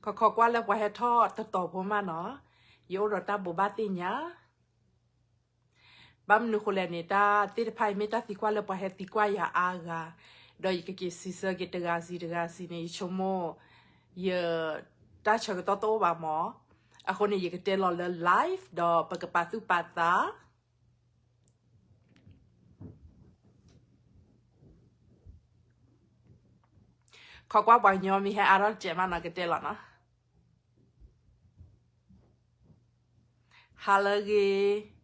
ခိးခိးကွၢ်လၢပှၤဟဲထီၣ်တတီၤဖိမးနီၤ, ယအိၣ်ဒီးတၢ်ဘိးဘၣ်သ့ၣ်ညါ ဘၣ်မနုၤဃိလဲၣ်န့ၣ် တၢ်သ့ၣ်တဖၣ်အံၤ မ့ၢ်တၢ်သံကွၢ်လၢပှၤဟဲသံကွၢ်ယၤအါဂၤ, ဒီးယကက့ၤစံးဆၢက့ၤတဂၤစံးတဂၤစံးန့ၣ် ယဆိကမိၣ် ယ တၢ်ဆၢကတီၢ်တအိၣ်ဘၣ်မး, အဃိန့ၣ် ယကတဲလီၤလၢ live ဒီးပကပာ်သူၣ်ပာ်သး ခိးကွၢ်ပှၤကညီမ့ၢ်ဟဲအါထီၣ်တစဲးမးနီၤ ကတဲလီၤနီၤ. ဟါလၢအဂ့ၤ,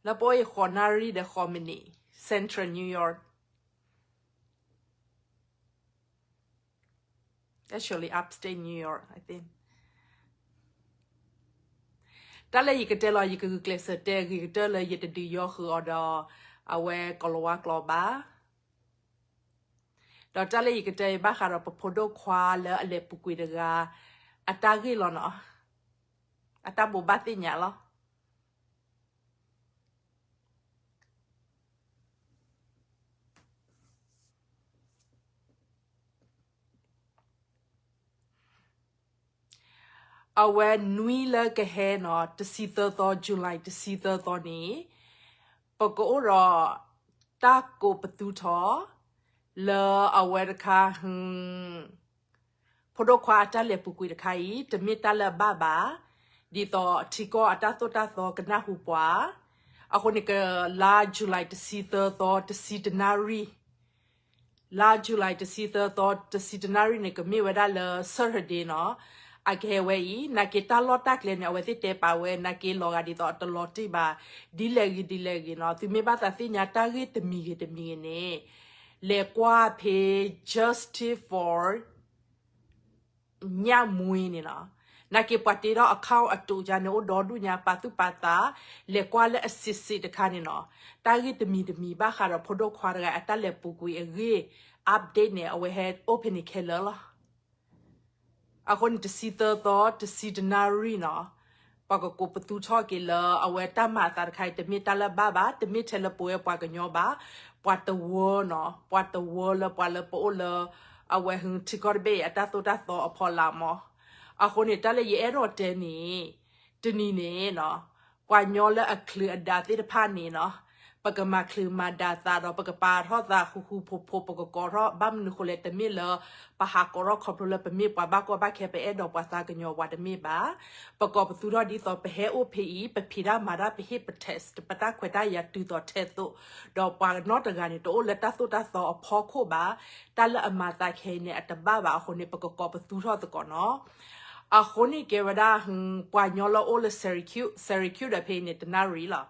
လၢပအိၣ်အံၤ ဃိးနၣ်ရံၣ်ဒီးဃိးမံးနံး Central New York, actually upstate New York, I think. တၢ်လၢယကတဲလီၤ ယကဂုာ်ကျဲးစၢးတဲအဂ့ၤကတၢၢ်လၢယတဒုးယီဃုာ်အီၤဒီး အဝဲကိၤလၤဝါကျိာ်ဘၣ်. ဒီးတၢ်လၢယကတဲအံၤ ဘၣ်ဃးဒီးပဖိဒိၣ်ခွါလၢအလဲၤပူၤကွံာ်တဂၤ အတၢ်ဂ့ၢ်လီၤနီၤ, အတၢ်ဘိးဘၣ်သ့ၣ်ညါလီၤ. အဝဲနွံလၢကဟဲနီၤ, တဆံသၢသီ, July တဆံသၢသီန့ၣ်, ပကအိၣ်ဒီးတၢ်ကိးပသူထီၣ် လၢအဝဲတခါ ဖိဒိၣ်ခွါအတၢ်လဲၤပူၤကွံာ်တခါအံၤ တမ့ၢ်တၢ်လၢအဘၣ်ဘၣ်, ဒ်သိးထံကီၢ်အတၢ်သိၣ်တၢ်သီကနၢ်ဟူပှၤ, အဃိန့ၣ် ကလါ July တဆံသၢသီ တဆံတနၣ်ရံၣ်, လါ July တဆံသၢသီ တဆံတနၣ်ရံၣ်န့ၣ် ကမ့ၢ်ဝဲဒၣ်လၢ Saturday နီၤ, အကဟဲဝဲအံၤ နာ်က့တၢ်လီၢ်တၢ်ကျဲန့ၣ် အဝဲသ့ၣ်တဲပာ်ဝဲ နာ်က့လီၤဂာ်ဒ်သိးအတလီၤတံၢ်ဘၣ် ဒ်လဲၣ်ဂ့ၤဒ်လဲၣ်ဂ့ၤနီၤ, သုမ့ၢ်ဘၣ်သးသ့ၣ်ညါတၢ်ဂ့ၢ်တမံၤဂ့ၤတမံၤဂ့ၤန့ၣ် လဲၤကွၢ်ဖဲ Justice for ညၣ်မွေးန့ၣ်နီၤ, နာ်က့ပှၤတ့ထီၣ် account အတုးကါန့ၣ် အိၣ်ဒီဒူၣ်ညါ ပာ်သူၣ်ပာ်သး, လဲၤကွၢ်လၢအစံးစ့းတခါန့ၣ်နီၤ, တၢ်ဂ့ၢ်တမံၤတမံၤ ဘၣ်ဃးဒီးဖိဒိၣ်ခွါတဂၤအတၢ်လဲၤပူၤကွံာ်အဂ့ၢ် update န့ၣ် အဝဲဟဲအိၣ်ဖဲန့ၣ်ခဲလၢာ်လီၤ. အဃိန့ၣ် တဆံသၢသီ တဆံတနၣ်ရံၣ်နီၤ, ပှၤကကိးပသူထီၣ်က့ၤလၢအဝဲတၢ်မၤအသးတခါအံၤ တမ့ၢ်တၢ်လၢဘၣ်ဘၣ်, တမ့ၢ်ထဲလၢပဝဲပှၤကညီဘၣ်, ပှၤတဝၢနီၤ, ပှၤတဝၢလၢပှၤလၢပအိၣ်လၢ အဝဲဟုထံကီၢ်တဘ့ၣ်အံၤ အတၢ်သိၣ်တၢ်သီအဖီလာ်မး. အဃိန့ၣ် တၢ်လၢယအဲၣ်ဒိးတဲန့ၣ် တနံၤန့ၣ်နီၤ, ပှၤညီလၢအချုးအဒါသ့ၣ်တဖၣ်န့ၣ်နီၤ, ပကမၤချုးမၤဒါသးဒီး ပကပာ်ထီၣ်သးဃူဃူဖိးဖိး ပကကိးထီၣ် ဘၣ်မနုၤဃိလဲၣ် တမ့ၢ်လၢ ပဟးကိးထီၣ်ခီဖျိလၢပမ့ၢ်ပှၤဘၣ်ကီဘၣ်ခဲ ပအဲၣ်ဒိးပှၤသးကညီၤပှၤတမ့ၢ်ဘၣ်. ပကိးပသူထီၣ်ဒ်သိးပဟဲအိၣ်ဖဲအံၤ ပဖံးတၢ်မၤတၢ် ပဟ့ၣ်ပ test ပတၢ်ခွဲးတၢ်ယာ်တုၤသိးထဲသိး, ဒီးပှၤနီတဂၤန့ၣ် တအိၣ်လၢတၢ်သိၣ်တၢ်သီအဖီခိၣ်ဘၣ်, တၢ်လၢအမၤသးခဲအံၤန့ၣ် အတဘၣ်ဘၣ်အဃိန့ၣ် ပကကိးပသူထီၣ်သကိးနီၤ. အဃိန့ၣ်ကဲဝဲဒၣ် ပှၤညီလၢအိၣ်လၢ Syracuse, Syracuse ဒီးဖဲအံၤန့ၣ် တနၣ်ရံၣ်လီၤ.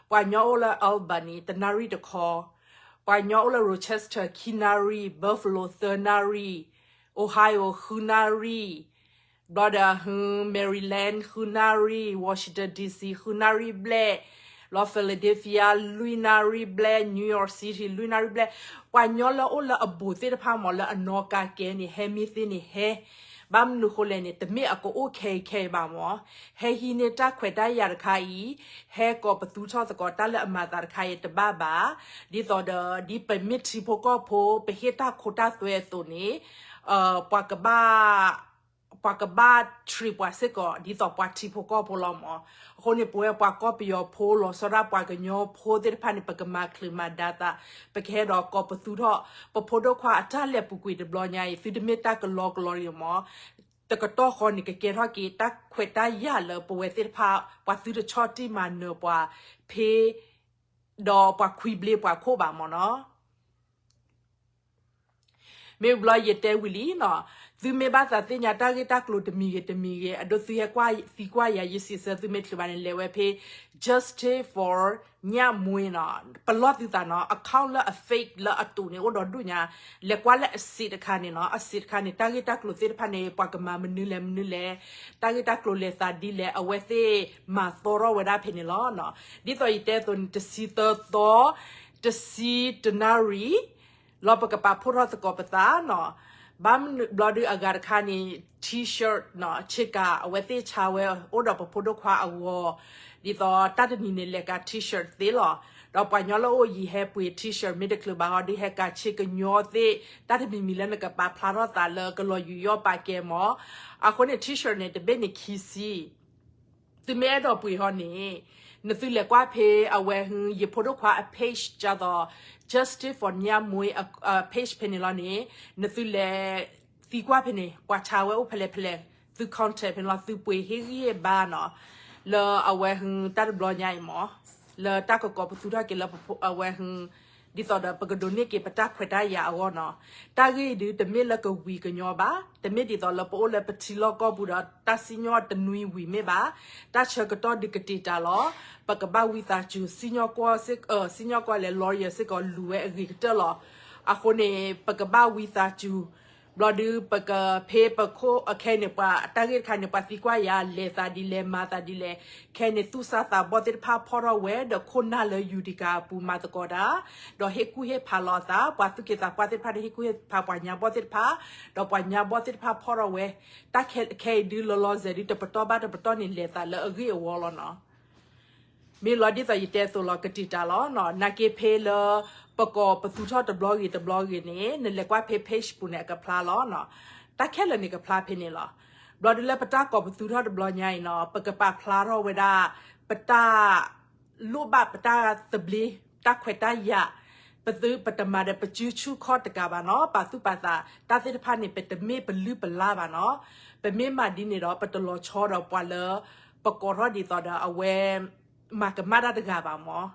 ပှၤညီအိၣ်လၢ Albany တနၣ်ရံၣ်တခီ, ပှၤညီအိၣ်လၢ Rochester ခံနၣ်ရံၣ်, Buffalo သၢနၣ်ရံၣ်, Ohio ဃုနၣ်ရံၣ်, ဘျီဒီး Maryland ဃုနၣ်ရံၣ်, Washington D C ဃုနၣ်ရံၣ်ဘျဲၣ်, လီၤ Philadelphia လွံၢ်နၣ်ရံၣ်ဘျဲၣ်, New York City လွံၢ်နၣ်ရံၣ်ဘျဲၣ်. ပှၤညီလၢအိၣ်လၢအဘူးသ့ၣ်တဖၣ်မး လၢအနီၢ်ကါကဲန့ၣ် ဟဲမ့ၢ်သ့န့ၣ်ဟဲ, ဘၣ်မနုၤဃိလဲၣ်န့ၣ် တမ့ၢ်အကအိၣ်ခဲအံၤခဲအံၤဘၣ်မး, ဟဲဟံးန့ၢ်တၢ်ခွဲးတၢ်ယာ်တခါအံၤ, ဟဲကိးပသူထီၣ်သကိးတၢ်လၢအမၤသးတခါအံၤတဘၣ်ဘၣ်, ဒ်သိးဒီး ဒ်ပမ့ၢ်ထံဖိကီၢ်ဖိ ပဟ့ၣ်တၢ်ခိတၢ်သွဲအသိးန့ၣ်, ပှၤကဘၣ် ပှၤကဘၣ် treat ပှၤစ့ၢ်ကီး ဒ်သိးပှၤထံဖိကီၢ်ဖိလီၤမး. အဃိန့ၣ် ပဝဲပှၤကီၢ်ပယီၤဖိ လီၤဆီဒၣ်ပှၤကညီဖိသ့ၣ်တဖၣ်န့ၣ် ပကမၤချုးမၤဒါသး, ပကဟဲဒီးကိးပသူထီၣ် ပဖိဒိၣ်ခွါအတၢ်လဲၤပူၤကွံာ်တဘျီညါအံၤ သုတမ့ၢ်တၢ်ကလီကလီတဂ့ၤမး. တကတီၢ်ဃီန့ၣ် ကကဲထီၣ်က့ၤတၢ်ခွဲးတၢ်ယာ်လၢပဝဲသ့ၣ်တဖၣ် ပှၤသုတဆီၣ်တံၢ်မၤနၢၤပှၤဖဲ ဒီးပှၤခွံဘျ့ပှၤခိၣ်ဘၣ်မးနီၤ. မ့ၢ်ဘျီယတဲဝံၤလံနီၤ, သုမ့ၢ်ဘၣ်သးသ့ၣ်ညါတၢ်ဂ့ၢ်တၢ်ကျိၤတမံၤဂ့ၤတမံၤဂ့ၤ, အဒိသုဟဲကွၢ်သံကွၢ်ယၤ ယစံးဆၢသုမ့ၢ်ချုးဘၣ်န့ၣ် လဲၤဝဲဖဲ Justice for ညၣ်မွေးနီၤ, ပလီၢ်သုသးနီၤ, account လၢအ fake လၢအတုးန့ၣ် အိၣ်ဒီးဒူၣ်ညါ, လဲၤကွၢ်လၢအစံးတခါန့ၣ်နီၤ, အစံးတခါန့ၣ် တၢ်ဂ့ၢ်တၢ်ကျိၤသ့ၣ်တဖၣ်န့ၣ် ပှၤကမၤမနုၤလဲၣ်မနုၤလဲၣ်, တၢ်ဂ့ၢ်တၢ်ကျိၤလဲၤသးဒ်လဲၣ် အဝဲသ့ၣ်မၤသီထီၣ်ဝဲဒၣ်ဖဲန့ၣ်လီၤ. ဒ်သိးယတဲအသိးန့ၣ် တဆံသၢသီ တဆံတနၣ်ရံၣ် လီၤပကပာ်ဖှိၣ်ထီၣ်သကိးပသးနီၤ. ဘၣ်မနုၤဘျီဒုးအဂၤတခါန့ၣ် T-shirt နီၤ, ဆ့ကၤ အဝဲသ့ၣ်ဆါဝဲအိၣ်ဒီးပဖိဒိၣ်ခွါအဂီၤ, ဒ်သိးတၢ်တနံၤန့ၣ် လဲၤကၤ T-shirt သ့လီၤ. ဒီးပှၤကညီလၢအအိၣ်အံၤဟဲပှ့ၤ T-shirt မ့ၢ်တချုးဘၣ်ဟီဒီး ဟဲကးဆ့ကညီသ့ၣ် တၢ်တမံၤမံၤလၢနကပာ်ဖျါထီၣ်သးလၢကလီၤယူးယီၣ်ပာ်ကဲမၢ်. အဃိန့ၣ် T-shirt န့ၣ် တဘ့ၣ်န့ၣ်ခံဆံ သုမ့ၢ်အဲၣ်ဒိးပှ့ၤဟီန့ၣ် နသုလဲၤကွၢ်ဖဲအဝဲဟု ယဖိဒိၣ်ခွါအ page ဒ်သိး Justice for Nyamwe အ page ဖဲန့ၣ်လီၤန့ၣ် နသုလဲၤသံကွၢ်ဖဲန့ၣ် ပှၤဆါဝဲအိၣ်ဖဲလဲၣ်ဖဲလဲၣ် သု contact ဖဲန့ၣ်လီၤ သုပှ့ၤဟ့ၣ်ဂံၢ်ဟ့ၣ်ဘါနီၤ လၢအဝဲဟုတၢ်တဘျီညါအံၤမၢ် လၢတၢ်ကကိးပသူထီၣ်က့ၤလၢပဖိအဝဲဟု ဒ်သိးဒီးပကဒိးန့ၢ်က့ၤပတၢ်ခွဲးတၢ်ယာ်အဂီၢ်နီၤ. တၢ်ဂ့ၢ်အံၤဒုးတမ့ၢ်လၢကဝံၤကညီဘၣ်, တမ့ၢ်ဒ်သိးလၢပအိၣ်လၢပထံလီၢ်ကီၢ်ပူၤဒီး တၢ်စံၣ်ညီၣ်တနွံဝံၤမ့ၢ်ဘၣ်. တၢ်ဆၢကတီၢ်ဒုးကတ့ၢ်တၢ်လီၤ. ပကဘၣ်ဝံသးစူၤ စံၣ်ညီၣ်ကွီၢ်စ့ၢ်, စံၣ်ညီၣ်ကွီၢ်လဲၤ lawyer စ့ၢ်ကီးလူၤဝဲအဂ့ၤကတၢၢ်လီၤ. အဃိန့ၣ် ပကဘၣ်ဝံသးစူၤ ဘျီဒုး ပကဖဲပခိၣ်အခဲအံၤန့ၣ် ပှၤတၢ်ဂ့ၢ်တခါန့ၣ် ပှၤသံကွၢ်ယၤ လဲၤသးဒ်လဲၣ် မၤသးဒ်လဲၣ်, ခဲအံၤန့ၣ် သူၣ်စၢ်သးဘီၣ်သ့ၣ်တဖၣ်ဖီၣ်ထီၣ်ဝဲ ဒီးခိၣ်နၢ်လၢယူၤတကၤအပူၤမၤသကိးတၢ်, ဒီးဟ့ၣ်ကူၣ်ဟ့ၣ်ဖးလီၤအသး, ပှၤသူၣ်က့သးပှၢ်သ့ၣ်တဖၣ်ဒီး ဟ့ၣ်ကူၣ်ဟ့ၣ်ဖးပှၤညါဘီၣ်သ့ၣ်တဖၣ်, ဒီးပှၤညါဘီၣ်သ့ၣ်တဖၣ်ဖီၣ်ထီၣ်ဝဲ, တၢ်ခဲအံၤဒုးလီၤလီၤဆဲးဒုး တပတီၢ်ဘၣ်တပတီၢ်န့ၣ် လဲၤသးလၢအဂ့ၢ်အဝီလီၤနီၤ. မ့ၢ်လီၤဒ်သိးယတဲအသိးလီၤ ကတ့ၢ်တၢ်လီၤ. နာ်က့ဖဲလၢ ပကိးပသူထီၣ်တဘျီဂ့ၤတဘျီဂ့ၤန့ၣ် နလဲၤကွၢ်ဖဲ page ပူၤန့ၣ် အကဖျါလီၤ. တၢ်ခဲလၢာ်န့ၣ်ကဖျါဖဲန့ၣ်လီၤ. ဘျီဒုးလၢပတၢ်ကိးပသူထီၣ်တဘျီညါအံၤနီၤ ပကပာ်ဖျါထီၣ်ဝဲဒၣ် ပတၢ် လိၣ်ဘၣ်ပတၢ်သဘျ့ တၢ်ခွဲးတၢ်ယာ်, ပသုပတမၤဒီးပစုဆူၣ်ခီၣ်တကးဘၣ်နီၤ, ပာ်သူၣ်ပာ်သး တၢ်သ့ၣ်တဖၣ်န့ၣ် ပတမ့ၢ်ပလုၢ်ပလၢ်ဘၣ်နီၤ. ပမ့ၢ်မၤဒ်န့ၣ်ဒီး ပတလီၤဆီဒီးပှၤလၢ ပကိးထီၣ်ဒ်သိးဒီးအဝဲ မၤကမၣ်တၢ်တဂၤဘၣ်မၢ်.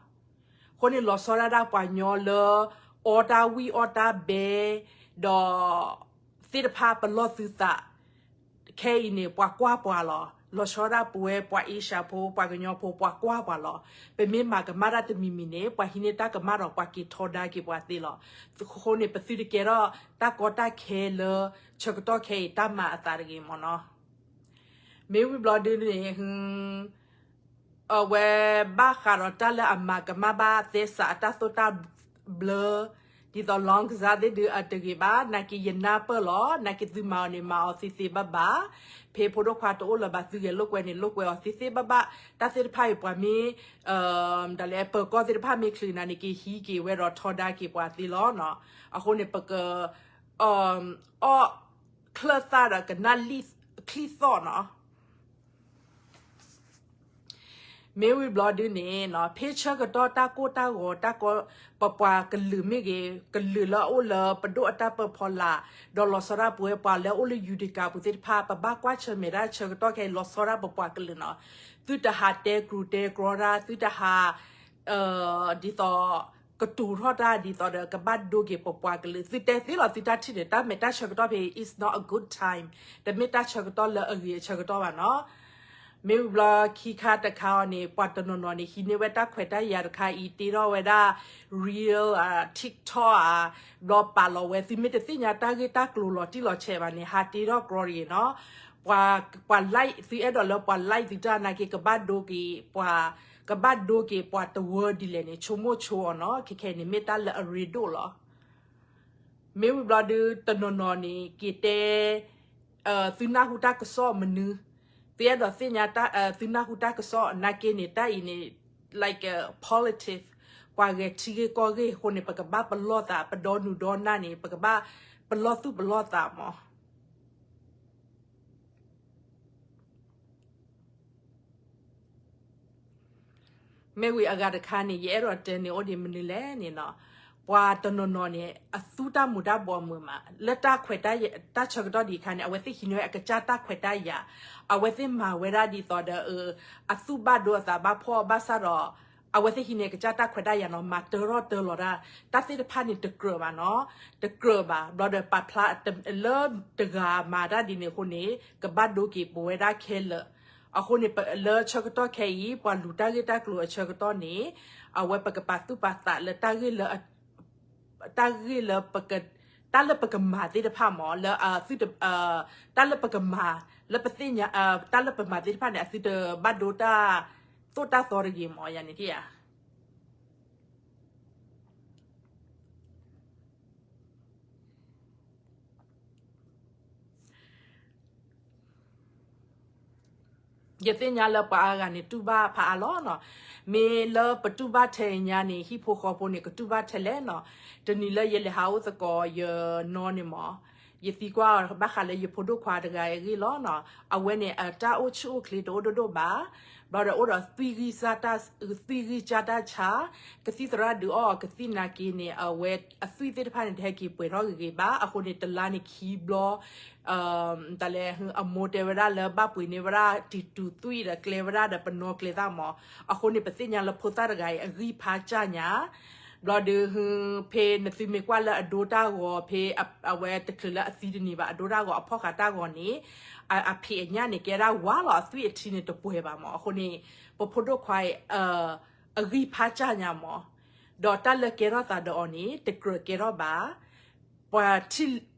အဃိန့ၣ် လီၤဆီဒၣ်တၢ်ပှၤကညီလၢ အီတၢ်ဝံၣ်အီတၢ်ဘဲ ဒီး သ့ၣ်တဖၣ်ပလီၢ်သုသး ခဲအံၤန့ၣ် ပှၤကွၢ်ပှၤလီၤ. လီၤဆီဒၣ်ပဝဲပှၤအ့ရှၢၣ်ဖိ ပှၤကညီဖိ ပှၤကွၢ်ပှၤလီၤ. ပမ့ၢ်မၤကမၣ်တၢ်တမံၤမံၤန့ၣ် ပှၤဟံးန့ၢ်တၢ်ကမၣ်ဒီးပှၤက့ၤထီဒါက့ၤပှၤသ့လီၤ. အဃိန့ၣ် ပသုတကဲထီၣ်တၢ်ကီတၢ်ခဲလၢ ဆၢကတီၢ်ခဲအံၤတၢ်မၤအသးတဂ့ၤမၢ်နီၤ. မ့ၢ်ဝံၤဘျီဒုန့ၣ် အဝဲဘၣ်ဃးဒီးတၢ်လၢအမၤကမၣ်ဘၣ်သဲစးအတၢ်သိၣ်တၢ်ဘျၢ ဒ်သိး လောင်းကစား သ့ၣ်ဒုးအတဂ့ၤဘၣ်, နာ်က့ယနၢ်ပၢၢ်လီၤ, နာ်က့သုမၤအီၤန့ၣ် မၤအီၤသ့သ့ဘၣ်ဘၣ်, ဖဲဖိဒိၣ်ခွါတအိၣ်လၢၤဘၣ် သုဂဲၤလိာ်ကွဲန့ၣ် လိာ်ကွဲအီၤသ့သ့ဘၣ်ဘၣ်, တၢ်သ့ၣ်တဖၣ်အံၤပှၤမ့ၢ် ဒ်လဲၣ် ပၢၤကီၢ်သ့ၣ်တဖၣ်မ့ၢ်ချုးနၤန့ၣ် က့ၤဟံးက့ၤဝဲဒီးထီဒါက့ၤပှၤသ့လီၤနီၤ. အဃိန့ၣ် ပက အီၣ်ချၢၣ်သၣ်ဒီးကနၣ်ချံသီၣ်နီၤ. မ့ၢ်ဝံၤဘျီဒုန့ၣ် ဖဲဆၢကတီၢ်တၢ်ကိၢ်တၢ်ဂီၤ တၢ်ကီ ပပှၤကလုာ်မ့ၢ်ဂ့ၤ ကလုာ်လၢအအိၣ်လၢပဒိၣ်အတၢ်ပၢၢ်ဖီလာ် ဒီးလီၤဆီဒၣ်ပဝဲပှၤလၢအအိၣ်လၢယူၤတကၤပူၤသ့ၣ်တဖၣ် ပဘၣ်ကွၢ်ဆၢၣ်မဲာ်ဒၣ်ဆၢကတီၢ်ခဲအံၤ လီၤဆီဒၣ်ပပှၤကလုာ်နီၤ. သုတဟးတဲကြူးတဲကြီတၢ် သုတဟး ဒ်သိး ကတိၤထီၣ်တၢ်ဒ်သိးဒီး ကဘၣ်ဒိက့ၤပပှၤကလုာ် သုတဲသ့လီၤ သုတၢ်ထံၣ်န့ၣ် တၢ်မဲာ်တၢ်ဆၢကတီၢ်ဖဲ is not a good time, တမ့ၢ်တၢ်ဆၢကတီၢ်လၢအဂ့ၤအဆၢကတီၢ်ဘၣ်နီၤ. မ့ၢ်ဝံၤဘျီခံခါတခါအံၤန့ၣ် ပှၤတနီၤနီၤန့ၣ် ဟံးန့ၢ်ဝဲတၢ်ခွဲးတၢ်ယာ်တခါအံၤ တ့ထီၣ်ဝဲဒၣ် reel ဧါ TikTok ဧါ ဘျီပာ်လီၤဝဲ သုမ့ၢ်တသ့ၣ်ညါတၢ်ဂ့ၢ်တၢ်ကျိၤလီၤတံၢ်လီၤဆဲးဘၣ်န့ၣ် ဟးတ့ထီၣ်ကြီတဂ့ၤနီၤ. ပှၤ ပှၤ like သုအဲၣ်ဒိးလၢပှၤ like သုတၢ်နာ်က့ ကဘၣ်ဒိက့ၤပှၤ ကဘၣ်ဒိက့ၤပှၤတဝၢဒ်လဲၣ်န့ၣ် ဆိကမိၣ်ဆိအီၤနီၤ. ခဲခဲအံၤန့ၣ် မ့ၢ်တၢ်လၢအရ့ဒိၣ်လီၤ. မ့ၢ်ဝံၤဘျီဒု တနီၤနီၤန့ၣ် က့ၤတဲ သုနၢ်ဟူတၢ်ကစီၣ်မနုၤ, သုအဲၣ်ဒိးသ့ၣ်ညါ သုနၢ်ဟူတၢ်ကစီၣ်နာ်က့န့ၣ် တၢ်အံၤန့ၣ် like politics ပှၤဂဲၤထံဂ့ၢ်ကီၢ်ဂ့ၢ်အဃိန့ၣ် ပကဘၣ်ပလီၢ်သး ပဒီနုာ်ဒီနၢ်န့ၣ် ပကဘၣ်ပလီၢ်သူၣ်ပလီၢ်သးမး. မ့ၢ်ဝံၤအဂၤတခါန့ၣ် ယအဲၣ်ဒိးတဲန့ၣ် အိၣ်ဒံးမနုၤလဲၣ်န့ၣ်နီၤ, ပှၤတနီၤနီၤန့ၣ် အသူတၢ်မူၤတၢ်ဘှီးမုာ်မး လၢတၢ်ခွဲးတၢ် တၢ်ဆၢကတီၢ်ဒံးအခါန့ၣ် အဝဲသ့ၣ်ဟံးန့ၢ်ဝဲအကစၢ်တၢ်ခွဲးတၢ်ယာ်, အဝဲသ့ၣ်မၤဝဲဒၣ်ဒ်သိးဒီး အသူၣ်ဘၣ်ဒိအသးဘၣ်ဖှီၣ်ဘၣ်ဆၣ်ဒီး အဝဲသ့ၣ်ဟံးန့ၢ်အကစၢ်တၢ်ခွဲးတၢ်ယာ်နီၤ မၤတၢထီၣ်တၢလီၤတၢ်, တၢ်သ့ၣ်တဖၣ်န့ၣ်တကြၢးဘၣ်နီၤ, တကြၢးဘၣ် ဘျီဒီးပာ်ဖျါ လၢတဂၤမၤတၢ်ဒ်န့ၣ်အဃိန့ၣ် ကဘၣ်ဒိက့ၤပဝဲဒၣ်ခဲလၢာ်. အဃိန့ၣ် လၢဆၢကတီၢ်ခဲအံၤ ပှၤလူၤတၢ်ဂ့ၢ်တၢ်ကျိၤအဆၢကတီၢ်န့ၣ် အဝဲပကပာ်သူၣ်ပာ်သးလၢတၢ်ဂ့ၢ်လၢ တၢ်ဂ့ၢ်လၢပက တၢ်လၢပကမၤသ့ၣ်တဖၣ်မး လၢ တၢ်လၢပကမၤ လၢပသ့ၣ်ညါ တၢ်လၢပမၤသ့ၣ်တဖၣ်န့ၣ် အသုတဘၣ်ဒိတၢ်သိၣ်တၢ်သီတဂ့ၤမး ယၤန့ၣ်ဧါ. မ့ၢ်ဝံၤဘျီဒု ယသ့ၣ်ညါလၢပှၤအါဂၤန့ၣ် တူၢ်ဘၣ်ဖးအါလီၤနီၤ. မ့ၢ်လၢပတူၢ်ဘၣ်ထဲအံၤညါန့ၣ် ဟံၣ်ဖိဃီဖိန့ၣ် ကတူၢ်ဘၣ်ထဲလဲၣ်နီၤ. တနံၤလၢယလဲၤဟးအိၣ်သကိး ယနီၢ်န့ၣ်မး, ယသံကွၢ်အီၤဘၣ်ဃးလၢယဖိဒိၣ်ခွါတဂၤအံၤအဂ့ၢ်လီၤနီၤ. အဝဲန့ၣ် အတၢ်အိၣ်ဆူၣ်အိၣ်ချ့တအိၣ်ဒိၣ်ဒိၣ်ဘၣ်, ဘျီဒီးအိၣ်ဒီး သွံၣ်ဂံၢ်စၢ်တၢ်ဆါ, ကသံၣ်သရၣ်ဒုးအီၣ်အီၤကသံၣ်နာ်က့န့ၣ် အဝဲအသွံၣ်သ့ၣ်တဖၣ်န့ၣ် တဟဲက့ၤပှဲၤထီၣ်ဂ့ၤဂ့ၤဘၣ်. အဃိန့ၣ် တလါန့ၣ်ခံဘျီ တၢ်လဲၣ် အမိၢ်တဲဝဲဒၣ်လၢ ဘၣ်ပှ့ၤန့ၢ်ဝဲဒၣ်တံၤတူၤသွံၣ်ဒီး ကျဲဝဲဒၣ်ဒီးပနီၣ်ကျဲသၣ်မး. အဃိန့ၣ် ပသ့ၣ်ညါလၢဖိသၣ်တဂၤအံၤ အဂံၢ်ဖးစၢ်ညါ, ဘျီဒီး ဖဲနသုမ့ၢ်ကွၢ်လၢအဒိတၢ်ဂီၤ ဖဲအဝဲတချုးလၢအသံတနံၤဘၣ် အဒိတၢ်ဂီၤ အဖီၣ်ဃာ်တၢ်ဂီၤန့ၣ် အဖံးအညၣ်န့ၣ် ကဲဒၣ်ဝါလီၤ အသွံၣ်အထံန့ၣ်တပှဲၤဘၣ်မး. အဃိန့ၣ် ပဖိဒိၣ်ခွါအံၤ အဂံၢ်ဖးစၢ်ညါမး, ဒီးတၢ်လၢကဲထီၣ်သးဒီးအီၤန့ၣ် တကြၢးကဲထီၣ်ဘၣ်. ပှၤ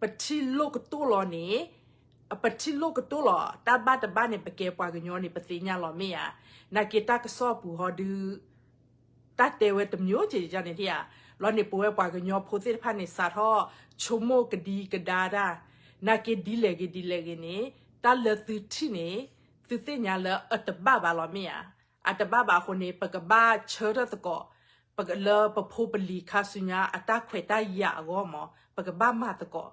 ပထံၣ်လိာ်ကတိၢ်လီၤန့ၣ်, ပထံၣ်လိာ်ကတိၢ်လီၤ တၢ်ဘၣ်တဘၣ်န့ၣ် ပကဲပှၤကညီန့ၣ် ပသ့ၣ်ညါလီၤမ့ၢ်ဧါ. နာ်က့တၢ်ကစီၣ်ပူၤဟီဒုး တၢ်တဲဝဲတမျိုးက့ၤန့ၣ်ထံၣ်ဧါ. ဘျီန့ၣ် ပဝဲပှၤကညီဖိသ့ၣ်တဖၣ်န့ၣ် စးထီၣ်ဆိကမိၣ်ကဒံကဒါတၢ်, နာ်က့ဒ်လဲၣ်ဂ့ၤဒ်လဲၣ်ဂ့ၤန့ၣ် တၢ်လၢသုထံၣ်န့ၣ် သုသ့ၣ်ညါလၢအတဘၣ်ဘၣ်လီၤမ့ၢ်ဧါ. အတဘၣ်ဘၣ်အဃိန့ၣ် ပကဘၣ်ဆၢထၢၣ်သကိး လၢပဖိပလံၤခါဆူညါအတၢ်ခွဲးတၢ်ယာ်အဂီၢ်မး ပကဘၣ်မၤသကိး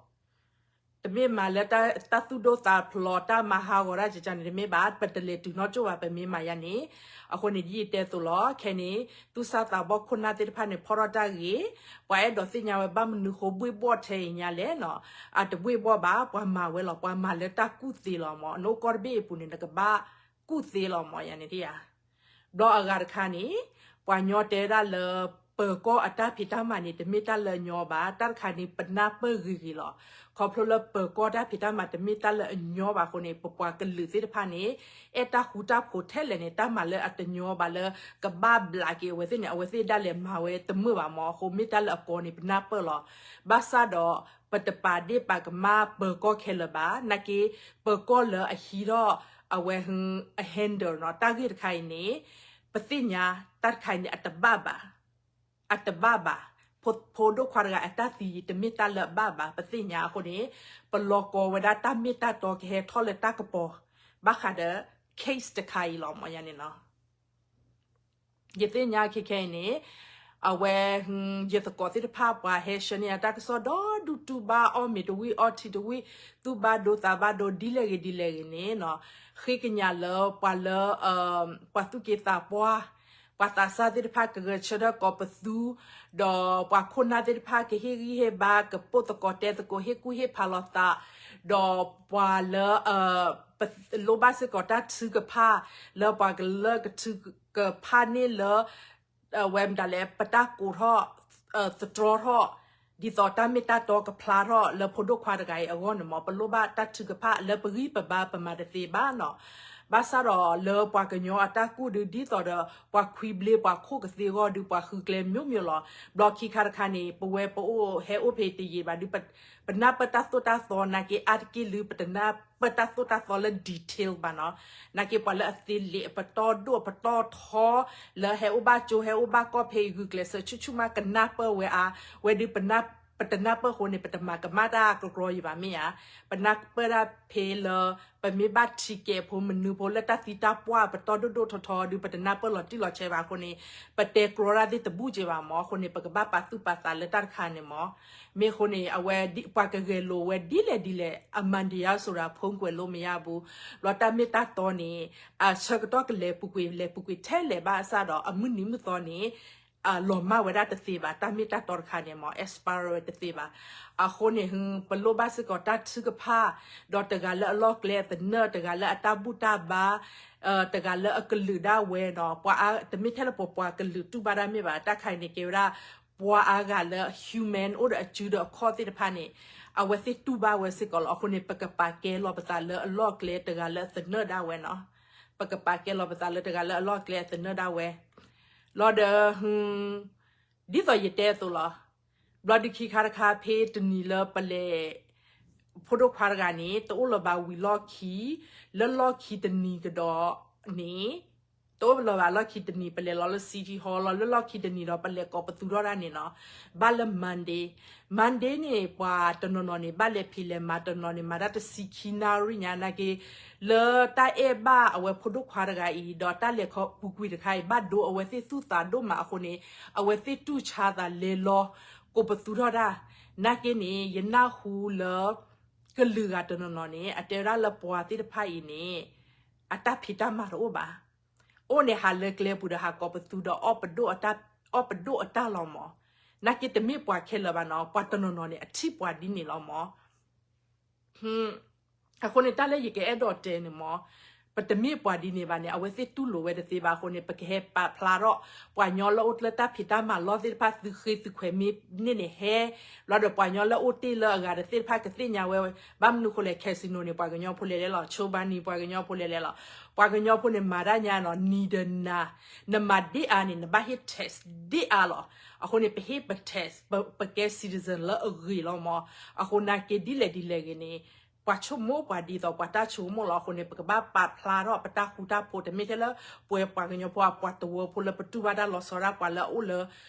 တမ့ၢ်မၤလၢတၢ်သူၣ်ဒိၣ်သးဖျိး တၢ်မၤဟးဂီၤတၢ်ကကန့ၣ် တမ့ၢ်ဘၣ်. ပတလဲၤတုၤနီၢ်ကၠိၣ်ဘၣ် ပမ့ၢ်မၤယါန့ၣ်. အဃိန့ၣ် ဒ်ယတဲအသိးလီၤ. ခဲန့ၣ် သူၣ်စၢ်သးဘီၣ်ခိၣ်နၢ်သ့ၣ်တဖၣ်န့ၣ် ဖီၣ်ထီၣ်တၢ်ဂ့ၤ, ပှၤအဲၣ်ဒိးသ့ၣ်ညါဝဲဘၣ်မနုၤဃိဘှ့ၣ်ဘှီၣ်ထဲအံၤညါလဲၣ်နီၤ. အတဘှ့ၣ်ဘှီၣ်ဘၣ် ပှၤမၤဝဲလီၤ. ပှၤမၤလၢတၢ်ကူၣ်သ့လီၤမး. နအိၣ်ကီၢ်တဘ့ၣ်အပူၤန့ၣ် နကဘၣ်ကူၣ်သ့လီၤမး ယၤန့ၣ်ဧါ. ဘျီအဂၤတခါန့ၣ် ပှၤညီတဲဒၣ်လၢ ပၢၤကီၢ်အတၢ်ဖံးတၢ်မၤန့ၣ် တမ့ၢ်တၢ်လၢအညီဘၣ်. တၢ်တခါန့ၣ် ပနၢ်ပၢၢ်ဂ့ၤဂ့ၤလီၤ. ခီဖျိလၢပၢၤကီၢ်တၢ်ဖံးတၢ်မၤတမ့ၢ်တၢ်လၢအညီဘၣ်အဃိန့ၣ် ပပှၤကလုာ်သ့ၣ်တဖၣ်န့ၣ် အဲၣ်တၢ်ဃူတၢ်ဖိးထဲလဲၣ်န့ၣ် တၢ်မၤလၢအတညီဘၣ်လၢ ကဘၣ်ဘျးက့ၤအဝဲသ့ၣ်န့ၣ် အဝဲသ့ၣ်ဒၣ်လဲာ်မၤဝဲတမုာ်ဘၣ်မး. အဃိမ့ၢ်တၢ်လၢအကီန့ၣ် ပနၢ်ပၢၢ်လီၤ. ဘၣ်ဆၣ်ဒီး ပတပာ်ဒ့ၣ်ပာ်ကမၣ်ပၢၤကီၢ်ခဲလၢာ်ဘၣ်. နာ်က့ ပၢၤကီၢ်လၢအဟံးထီၣ် အဝဲ အ handle နီၤ တၢ်ဂ့ၢ်တခါအံၤန့ၣ် ပသ့ၣ်ညါ တၢ်တခါအံၤန့ၣ် အတဘၣ်ဘၣ်. အတဘၣ်ဘၣ်. ဖိဒိၣ်ခွါတဂၤအတၢ်သံ တမ့ၢ်တၢ်လၢအဘၣ်ဘၣ် ပသ့ၣ်ညါအဃိန့ၣ် ပလီၤကီဝဲဒၣ်တၢ်မ့ၢ်တၢ်တီကဟဲထီၣ်လၢတၢ်ကပီၤ ဘၣ်ဃးဒီး case တခါအံၤလီၤမး ယၤန့ၣ်နီၤ. ယသ့ၣ်ညါခဲခဲအံၤန့ၣ် အဝဲ ယသကိးသ့ၣ်တဖၣ် ပှၤဟဲဆှၢန့ၢ်အတၢ်ကစီၣ်ဒီဒူၣ် တူၢ်ဘၣ်အီၣ်မ့ၤတဝံၣ်အီထံတဝံၣ် သူၣ်ဘၣ်ဒိသးဘၣ်ဒိ ဒ်လဲၣ်ဂ့ၤဒ်လဲၣ်ဂ့ၤန့ၣ်နီၤ, ဃ့ကညးလၢပှၤလၢ ပှၤသူၣ်က့သးပှၢ် ပှၤသးစၢ်သ့ၣ်တဖၣ်ကဂဲၤဆၢထၢၣ်ကိးပသူ, ဒီးပှၤခိၣ်နၢ်သ့ၣ်တဖၣ်ကဟ့ၣ်ဂံၢ်ဟ့ၣ်ဘါ ကပိာ်သကိးတဲသကိး ဟ့ၣ်ကူၣ်ဟ့ၣ်ဖးလိာ်သး, ဒီးပှၤလၢ ပလိၣ်ဘၣ်စ့ၢ်ကီးတၢ်ထုကဖၣ် လၢပှၤကလၢကထုကဖၣ်န့ၣ်လၢ ဝဲမတၤလဲၣ် ပတၢ်ကိးထီၣ် သတြီထီၣ် ဒ်သိးတၢ်မ့ၢ်တၢ်တီကဖျါထီၣ်လၢဖိဒိၣ်ခွါတဂၤအံၤအဂီၢ်န့ၣ်မး ပလိၣ်ဘၣ်တၢ်ထုကဖၣ် လၢပဂံၢ်ပဘါပမၤတသ့ဘၣ်နီၤ. ဘၣ်ဆၣ်ဒီးလၢပှၤကညီအတၢ်ကူၣ်ဒု ဒ်သိးဒီး ပှၤခွံဘျ့ပှၤခိၣ်ကသ့အဂီၢ်ဒု ပှၤဃုကျဲမျိုးမျိုးလီၤ. ဘျီခံခါတခါန့ၣ် ပဝဲပအိၣ်ဟဲအိၣ်ဖဲတယံာ်ဘၣ်ဒု ပနၢ်ပၢၢ်တၢ်သိၣ်တၢ်သီ နာ်က့အါတက့ၢ်လၢ ပတနၢ်ပၢၢ်တၢ်သိၣ်တၢ်သီလၢ detail ဘၣ်နီၤ. နာ်က့ပှၤလၢအသ့လံာ်အပတီၢ်ဒိၣ်အပတီၢ်ထီ လၢဟဲအိၣ်ဘၣ်ကၠိ ဟဲအိၣ်ဘၣ်ကီၢ်ဖဲအံၤ ဂုာ်ကျဲးစၢးဆူၣ်ဆူၣ်မး ကနၢ်ပၢၢ်ဝဲအါ, ဝဲဒု ပတနၢ်ပၢၢ်အဃိန့ၣ် ပတမၤကမၣ်တၢ်ကကြီယံၤဘၣ်မ့ၢ်ဧါ. ပနၢ်ပၢၢ်ဒၣ်ဖဲလၢ ပမ့ၢ်ဘၣ်ထံကဲးဖိမနုၤဖိလၢတၢ်သံတၢ်ပှၢ်ပတီၢ်ဒိၣ်ဒိၣ်ထီထီဒု ပတနၢ်ပၢၢ်လီၤတံၢ်လီၤဆဲးဘၣ်အဃိန့ၣ် ပတဲကြီတၢ်သ့ၣ်တဘူၣ်က့ၤဘၣ်မး အဃိန့ၣ် ပကဘၣ်ပာ်သူၣ်ပာ်သးလၢတၢ်တခါန့ၣ်မး. မ့ၢ်အဃိန့ၣ် အဝဲပှၤကဂဲၤလိာ်ဝဲဒ်လဲၣ်ဒ်လဲၣ် အမှန်တရားဆိုတာ ဖုံးကွယ်လို့မရဘူး. ဘျီတၢ်မ့ၢ်တၢ်တီန့ၣ် အဆၢကတီၢ်ကလဲၤပူၤကွံာ် လဲၤပူၤကွံာ်ထဲလဲၣ်ဘၣ်ဆၣ်ဒီး အမုၢ်နံၤမုၢ်သီန့ၣ် လီၤမၢ်ဝဲဒၣ်တသ့ဘၣ်. တၢ်မ့ၢ်တၢ်တီတခါန့ၣ်မး expire ဝဲတသ့ဘၣ်. အဃိန့ၣ် ပလိၣ်ဘၣ်စ့ၢ်ကီးတၢ်ထုကဖၣ်, ဒီးတဂၤလၢအလီၢ်ကျဲအသနၢၣ်, တဂၤလၢအတၢ်ဘူၣ်တၢ်ဘါ, တဂၤလၢအကလုာ်ဒၣ်ဝဲနီၤ, ပှၤအါ တမ့ၢ်ထဲလၢပပှၤကလုာ်တူၢ်ဘၣ်ဒၣ်မ့ၢ်ဘၣ်, တၢ်ခါအံၤန့ၣ်ကဲဝဲဒၣ် ပှၤအါဂၤလၢ human အိၣ်ဒီးအစုဒီးအခီၣ်သ့ၣ်တဖၣ်န့ၣ် အဝဲသ့ၣ်တူၢ်ဘၣ်ဝဲစ့ၢ်ကီးလီၤ. အဃိန့ၣ် ပကပာ်ကဲလီၤပသးလၢအလီၢ်ကျဲတဂၤလၢအသနၢၣ်ဒၣ်ဝဲနီၤ. ပကပာ်ကဲလီၤပသးလၢတဂၤလၢအလီၢ်ကျဲအသနၢၣ်ဒၣ်ဝဲ လီၤဒီး ဒ်သိးယတဲအသိးလီၤ. ဘျီဒုခံခါတခါ ဖဲတနံၤလၢပလဲၤ ဖိဒိၣ်ခွါတဂၤန့ၣ် တအိၣ်လၢၤဘၣ်ဝံၤလီၢ်ခံ, လၢလီၢ်ခံတနံၤကဒီးန့ၣ် တအိၣ်လၢၤဘၣ်လီၢ်ခံတနံၤ ပလဲၤလီၤလၢ City Hall လီၤ လၢလီၢ်ခံတနံၤဒီး ပလဲၤကိးပသူထီၣ်တၢ်န့ၣ်နီၤ, ဘၣ်လၢ Monday, Monday န့ၣ် ပှၤတနီၤနီၤန့ၣ် ဘၣ်လဲၤဖံးလဲၤမၤ တနီၤန့ၣ် မၤတၢ်တဆံခံနၣ်ရံၣ်ညါ နာ်က့ လၢတၢ်အဲၣ်ဘၣ်အဝဲဖိဒိၣ်ခွါတဂၤအံၤ ဒီးတၢ်လဲၤခီပူၤကွံာ်တခါအံၤ ဘၣ်ဒိအဝဲသ့ၣ်သူၣ်သးဒိၣ်မးအဃိန့ၣ် အဝဲသ့ၣ်တူၢ်ဆါသးလဲၤလီၤ ကိးပသူထီၣ်တၢ်, နာ်က့န့ၣ် ယနၢ်ဟူလၢ ကလုာ်ဂၤတနီၤနီၤန့ၣ် အတဲဝဲဒၣ်လၢပှၤသ့ၣ်တဖၣ်အံၤန့ၣ် အတၢ်ဖံးတၢ်မၤတအိၣ်ဘၣ်. အိၣ်န့ၣ်ဟးလၢကျဲပူၤဒီးဟးကိးပသူဒီး အီၣ်ပဒိၣ်အတၢ်လီၤမး. နာ်က့တမ့ၢ်ပှၤခဲလၢာ်ဘၣ်နီၤ, ပှၤတနီၤနီၤန့ၣ် အထံၣ်ပှၤဒ်န့ၣ်လီၤမး. အဃိန့ၣ် တၢ်လၢယကအဲၣ်ဒိးတဲန့ၣ်မး, ပတမ့ၢ်ပှၤဒ်န့ၣ်ဘၣ်န့ၣ် အဝဲသ့ၣ်တူၢ်လိာ်ဝဲတသ့ဘၣ်အဃိန့ၣ် ပကဟဲပာ်ဖျါထီၣ် ပှၤကညီလၢအိၣ်လၢတၢ်ဖံးတၢ်မၤလီၢ်သ့ၣ်တဖၣ် သုဃ့သုခွဲးမ့ၢ်န့ၢ်န့ၣ်ဟဲ, ဘျီဒီးပှၤကညီလၢအိၣ်တ့ၢ်လၢအဂၤတသ့ၣ်တဖၣ်ကသ့ၣ်ညါဝဲ, ဘၣ်မနုၤဃိလဲၣ် casino န့ၣ် ပှၤကညီဖိလဲၤလဲၤလီၤ, ဆိဘါနံၤ ပှၤကညီဖိလဲၤလဲၤလီၤ, ပှၤကညီဖိန့ၣ်မၤတၢ်ညါနီၤ နံၤဒီးနၤ, နမၤဒ့အါန့ၣ် နဘၣ်ဟ့ၣ် tax ဒ့အါလီၤ. အဃိန့ၣ် ပဟ့ၣ်ပ tax ပကဲ citizen လၢအဂ့ၤလီၤမး. အဃိနာ်က့ဒ်လဲၣ်ဒ်လဲၣ်ဂ့ၤန့ၣ် ပှၤဆိကမိၣ်ပှၤဒ်သိးပှၤတၢ်ဆိကမိၣ်လီၤ. အဃိန့ၣ် ပကဘၣ်ပာ်ဖျါထီၣ်ပတၢ်ဃူတၢ်ဖိး တမ့ၢ်ထဲလၢ ပဝဲပှၤကညီဖိ ပှၤတဝၢဖိလၢပတူၢ်ဘၣ်တၢ်လီၤဆီဒၣ်ပှၤလၢအအိၣ်လၢ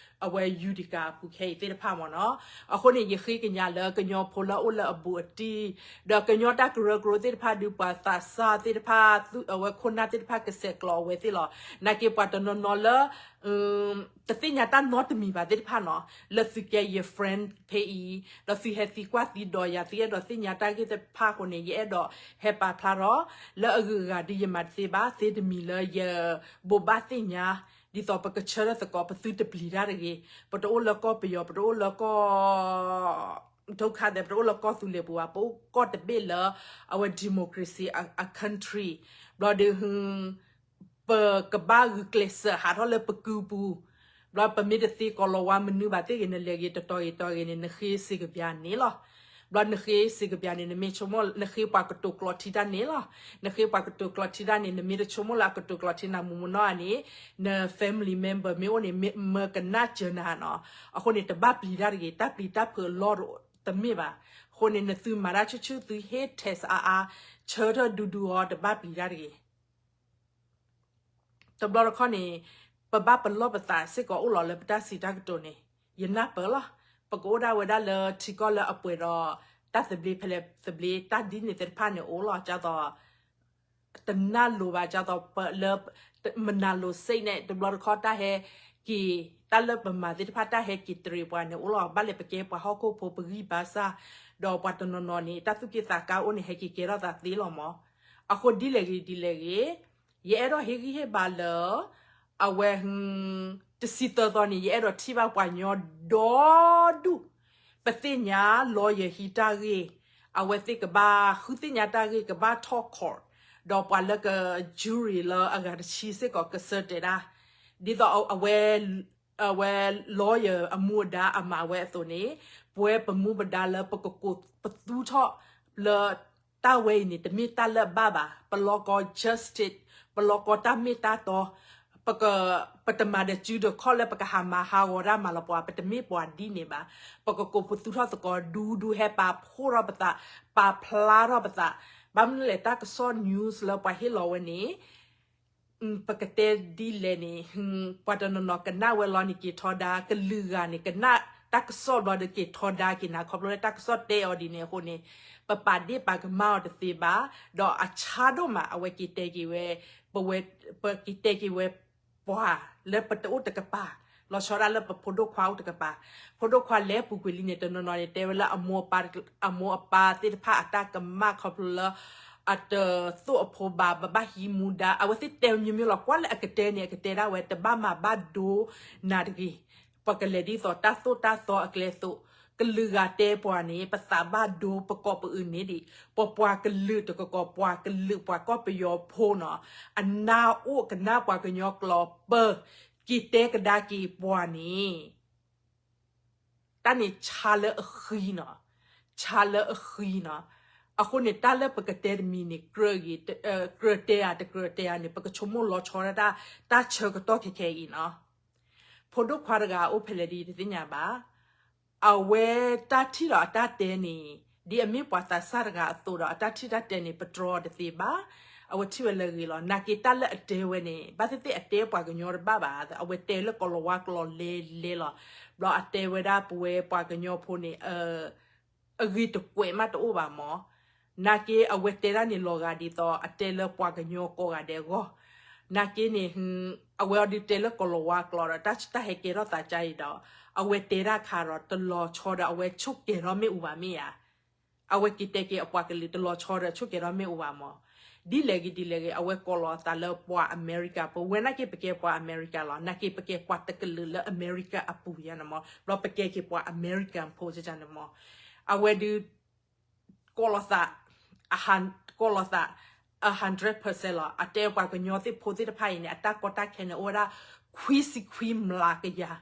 အဝဲ Utica အပူၤခဲအံၤသ့ၣ်တဖၣ်မ့ၢ်နီၤ. အဃိန့ၣ် ယဃ့ကညးလၢကညီဖိလၢအအိၣ်လၢအဘူးအတံၢ် ဒီးကညီတၢ်ကရၢကရိသ့ၣ်တဖၣ်ဒုး ပှၤသးစၢ်သ့ၣ်တဖၣ် အဝဲခိၣ်နၢ်သ့ၣ်တဖၣ်ကဆဲးကျိးအဝဲသ့ၣ်လီၤ. နာ်က့ပှၤတနီၤနီၤလၢ တသ့ၣ်ညါတၢ်နီတမံၤဘၣ်သ့ၣ်တဖၣ်နီၤ, လၢသုကဲယ friend ဖဲအံၤ, ဒီးသုဟဲသံကွၢ်သံဒိးယၤ သုအဲၣ်ဒိးသ့ၣ်ညါတၢ်ဂ့ၢ်သ့ၣ်တဖၣ်အဃိန့ၣ် ယအဲၣ်ဒိးဟဲပာ်ဖျါထီၣ်, လၢအဂုၤအဂၤဒုးယမၤတသ့ဘၣ်, သ့တမံၤလၢယဘိးဘၣ်သ့ၣ်ညါ, ဒ်သိးပကဆၢထၢၣ်သကိး ပသုတပျံၤတၢ်တဂ့ၤ, ပတအိၣ်လၢကီၢ်ပယီၤ ပတအိၣ်လၢကီၢ် ဒုက္ခသည် ပတအိၣ်လၢကီၢ်သူလ့ၤပူၤဘၣ်, ပအိၣ်ကီၢ်တဘ့ၣ်လၢ အဝဲ democracy အ country, ဘျီဒီး ပကဘၣ်ဂုာ်ကျဲးစၢးဟးထီၣ်လၢပကုပူၤ, ဘျီပမ့ၢ်တသ့ကိးလီၤဝါမနုၤဘၣ်သ့ၣ်ဂ့ၤ နလဲၤဂ့ၤတတီၤဂ့ၤတီၤဂ့ၤန့ၣ် နဃ့စ့ကပျၢန့ၣ်လီၤ. ဘျီနဃ့စ့ကပျၢန့ၣ် နမ့ၢ်ဆိကမိၣ် နဃ့ပှၤကတိၤကျိးထံတၢ်န့ၣ်လီၤ. နဃ့ပှၤကတိၤကျိးထံတၢ်န့ၣ် နမ့ၢ်တဆိကမိၣ်လၢအကတိၤကျိးထံနၤမူမနီၤဧါန့ၣ်, န family member မ့ၢ်အိၣ်န့ၣ် မၢကနၣ်စၢၤနၤနီၤ. အဃိန့ၣ် တဘၣ်ပျံၤတၢ်တဂ့ၤ, တၢ်ပျံၤတၢ်ဖုးအလီၢ်တမ့ၢ်ဘၣ်. အဃိန့ၣ် နသုမၤတၢ်ဆူၣ်ဆူၣ် သုဟ့ၣ် tax အါအါ, ဆၢထၢၣ်ဒူဒူအီၤ တဘၣ်ပျံၤတၢ်တဂ့ၤ. တဘျီတခီၣ်န့ၣ် ပဘၣ်ပလီၢ်ပသးစ့ၢ်ကီးအိၣ်လီၤလၢပတၢ်စံးတၢ်ကတိၤန့ၣ်, ယနၢ်ပၢၢ်လီၤ. ပကအိၣ်ဒၣ်ဝဲဒၣ်လၢထံကီၢ်လၢအပှဲၤဒီး တၢ်သဘျ့ဖဲလဲၣ်သဘျ့ တၢ်ဒ်န့ၣ်သ့ၣ်တဖၣ်န့ၣ်အိၣ်လီၤ. ဒ်သိး တနၢ်လိၤဘၣ် ဒ်သိးပလၢ မနၤလိၤစ့ၣ်န့ၣ် တဘျီတခီၣ်တၢ်ဟဲက့ၤ တၢ်လၢပမၤသ့ၣ်တဖၣ် တၢ်ဟဲက့ၤတရံးပှၤန့ၣ်အိၣ်လီၤ. ဘၣ်လဲၣ်ပကဲပှၤဟီၣ်ခိၣ်ဖိ ပဂံၢ်ဘါစၢ်, ဒီးပှၤတနီၤနီၤန့ၣ် တၢ်သူၣ်က့ၣ်သးကါအိၣ်န့ၣ် ဟဲက့ၤကဲထီၣ်သးသ့လီၤမး. အဃိဒ်လဲၣ်ဂ့ၤဒ်လဲၣ်ဂ့ၤ ယအဲၣ်ဒိးဟ့ၣ်ဂံၢ်ဟ့ၣ်ဘါလၢ အဝဲ တဆံသၢသီန့ၣ် ယအဲၣ်ဒိးထံၣ်ဘၣ်ပှၤကညီဒီဒူၣ်, ပသ့ၣ်ညါ lawyer ဟံးတၢ်ဂ့ၢ်, အဝဲသ့ၣ်ကဘၣ်ဃုသ့ၣ်ညါတၢ်ဂ့ၢ် ကဘၣ်ထီၣ် court, ဒီးပှၤလၢက jury လၢအဂၤတဆံစ့ၢ်ကီးကဆၢတဲာ်တၢ်, ဒ်သိးအဝဲ အဝဲ lawyer အမူအဒါအမၤဝဲအသိးန့ၣ်, ပဝဲပမူပဒါလၢပကကိးပသူထီၣ်လၢ တၢ်ဝဲအံၤန့ၣ် တမ့ၢ်တၢ်လၢအဘၣ်ဘၣ်, ပလီၢ်ကီ justice, ပလီၢ်ကီတၢ်မ့ၢ်တၢ်တီ, ပက ပတမၤဒီးစုဒီးခီၣ်လၢပကဟးမၤဟးဂီၤတၢ်မၤလီၤပှၤ, ပတမ့ၢ်ပှၤဒ်န့ၣ်ဘၣ်. ပကကိးပသူထီၣ်သကိး ဒူဒူဟဲပာ်ဖှိၣ်ထီၣ်ပသး, ပာ်ဖျါထီၣ်ပသး, ဘၣ်မနုၤလဲၣ် တၢ်ကစီၣ် news လၢပှၤဟ့ၣ်လီၤဝဲန့ၣ် ပကတဲဒ်လဲၣ်န့ၣ်, ပှၤတနီၤနီၤကနၣ်ဝဲလီၤန့ၣ်က့ၤထီဒါ, ကလုာ်ဂၤန့ၣ် ကနၣ်တၢ်ကစီၣ်ဘျီဒီးက့ၤထီဒါက့ၤနၤ ခီဖျိလၢတၢ်ကစီၣ်တဲအီၤဒ်န့ၣ်အဃိန့ၣ်, ပပာ်ဒ့ၣ်ပာ်ကမၣ်အီၤတသ့ဘၣ်, ဒီးအဆါဒိၣ်မး အဝဲက့ၤတဲက့ၤဝဲ, ပဝဲ, ပက့ၤတဲက့ၤဝဲ ပှၤလၢပတအိၣ်တကပၤ, လီၤဆီဒၣ်လၢပဖိဒိၣ်ခွါအိၣ်တကပၤ, ဖိဒိၣ်ခွါလဲၤပူၤကွံာ်လံန့ၣ် တနီၤနီၤန့ၣ် တဲဝဲလၢအမိၢ်အပၢ်, အမိၢ်အပၢ်သ့ၣ်တဖၣ်အတၢ်ကမၣ်ခီဖျိလၢ အတသိၣ်အဖိဘၣ်, ဘၣ်ဟံးမူဒါ, အဝဲသ့ၣ်တဲမျိုးမျိုးလီၤ. ကွၢ်လၢအကတဲန့ၣ် အကတဲဒၣ်ဝဲ တဘၣ်မၤဘၣ်ဒိနၤတဂ့ၤ, ပှၤကလဲၤဒ်သိးတၢ်သိၣ်တၢ်သီအကျဲအသိး, ကလုာ်ဂၤတဲပှၤန့ၣ် ပသးဘၣ်ဒိ ပကိးပအုးန့ၣ်ဒံး, ပပှၤကလုာ်တကကိး ပှၤကလုာ်ပှၤကီၢ်ပယီၤဖိနီၤ, အနၢ်အိၣ်ကနၣ်ပှၤကညီကျိာ် ပက့ၤတဲကဒါက့ၤပှၤန့ၣ် တၢ်န့ၣ်ဆါလၢအဃံနီၤ, ဆါလၢအဃံနီၤ. အဃိန့ၣ် တၢ်လၢပကတဲတမံၤန့ၣ် ကြၢးဂ့ၤ, ကြၢးတဲဧါ တကြၢးတဲဧါန့ၣ် ပကဆိကမိၣ်လီၤဆီဒၣ်တၢ်, တၢ်ဆၢကတီၢ်ခဲခဲအံၤနီၤ. ဖိဒိၣ်ခွါတဂၤအိၣ်ဖဲလဲၣ်ဒ်ယတသ့ၣ်ညါဘၣ်. အဝဲတၢ်ထံၣ်ဒီးအတၢ်တဲန့ၣ် ဒ်အမ့ၢ်ပှၤသးစၢ်တဂၤအသိးဒီး အတၢ်ထံၣ်တၢ်တဲန့ၣ် ပတြီတသ့ဘၣ်. အဝဲထံၣ်ဝဲလၢအဂ့ၤလီၤ. နာ်က့တၢ်လၢအတဲဝဲန့ၣ် ဘၣ်သ့ၣ်သ့ၣ်အတဲပှၤကညီတဘၣ်ဘၣ်, အဝဲတဲလၢကိၤလၤဝါကျိာ်လဲၤလဲၤလီၤ. ဘျီအတဲဝဲဒၣ်ပဝဲပှၤကညီဖိန့ၣ် အဂ့ၤတကွဲးမးတအိၣ်ဘၣ်မၢ်. နာ်က့အဝဲတဲဒၣ်န့ၣ်လီၤဂာ်ဒ်သိး အတဲလၢပှၤကညီကိးဂၤဒဲးအဂီၢ်. နာ်က့န့ၣ် အဝဲအီၤဒုးတဲလၢကိၤလၤဝါကျိာ်ဒီး တၢ်ဟဲကဲထီၣ်သးကါအံၤဒီး အဝဲတဲဒၣ်ခါဒီး တလီၤဆီဒီး အဝဲဆိၣ်ကဲၤထီၣ်မ့ၣ်အူဘၣ်မ့ၢ်ဧါ. အဝဲက့ၤတဲက့ၤအပှၤကလုာ်တလီၤဆီဒီး ဆိၣ်ကဲၤထီၣ်မ့ၣ်အူဘၣ်မၢ်. ဒ်လဲၣ်ဂ့ၤဒ်လဲၣ်ဂ့ၤ အဝဲကိးလီၤအသးလၢပှၤအမဲရကၤဖိ, ဝဲနာ်က့ပကဲပှၤအမဲရကၤလီၤ. နာ်က့ပကဲပှၤတကလုာ်လၢအမဲရကၤအပူၤယါန့ၣ်မၢ်. ဘျီပကဲက့ၤပှၤအမဲရကၤဖိန့ၣ်မၢ်. အဝဲဒုး ကိးလီၤသး, ကိးလီၤသး one hundred percent လီၤ. အတဲပှၤကညီသ့ၣ်ဖိသ့ၣ်တဖၣ်အံၤန့ၣ် အတၢ်ကီတၢ်ခဲန့ၣ် အိၣ်ဝဲဒၣ် ခွံဆံခွံမျးကယၤ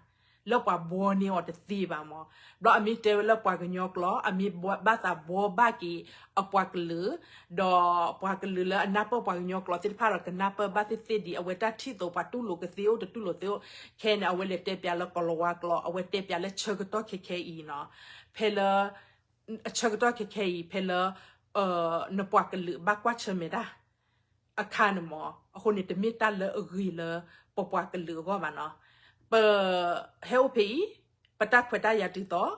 လၢပှၤဘှီန့ၢ်အီၤတသ့ဘၣ်မၢ်. ဘျီအမ့ၢ်တဲဝဲလၢပှၤကညီကျိာ် အမ့ၢ်ဘၣ်သးဘှီဘၣ်က့ၤအပှၤကလုာ်, ဒီးပှၤကလုာ်လၢအနၢ်ပၢၢ်ပှၤကညီကျိာ်သ့ၣ်တဖၣ်ဒီး ကနၢ်ပၢၢ်ဘၣ်သ့ၣ်သ့ၣ်ဒ်အဝဲတၢ်ထံၣ်အသိး ပှၤတူၢ်လိာ်ကသ့အိၣ်တတူၢ်လိာ်သ့အိၣ်, ခဲအံၤန့ၣ် အဝဲလဲၤတဲပၠးလၢကိၤလၤဝါကျိာ်, အဝဲတဲပၠးလၢဆၢကတီၢ်ခဲခဲအံၤနီၤ, ဖဲလၢ အဆၢကတီၢ်ခဲခဲအံၤ ဖဲလၢ နပှၤကလုာ်ဘၣ်ကွၢ်ဆၢၣ်မဲာ်တၢ်အခါန့ၣ်မၢ်. အဃိန့ၣ် တမ့ၢ်တၢ်လၢအဂ့ၤလၢပပှၤကလုာ်အဂီၢ်ဘၣ်နီၤ. ပဟဲအိၣ်ဖဲအံၤ ပတၢ်ခွဲးတၢ်ယာ်တုၤသိး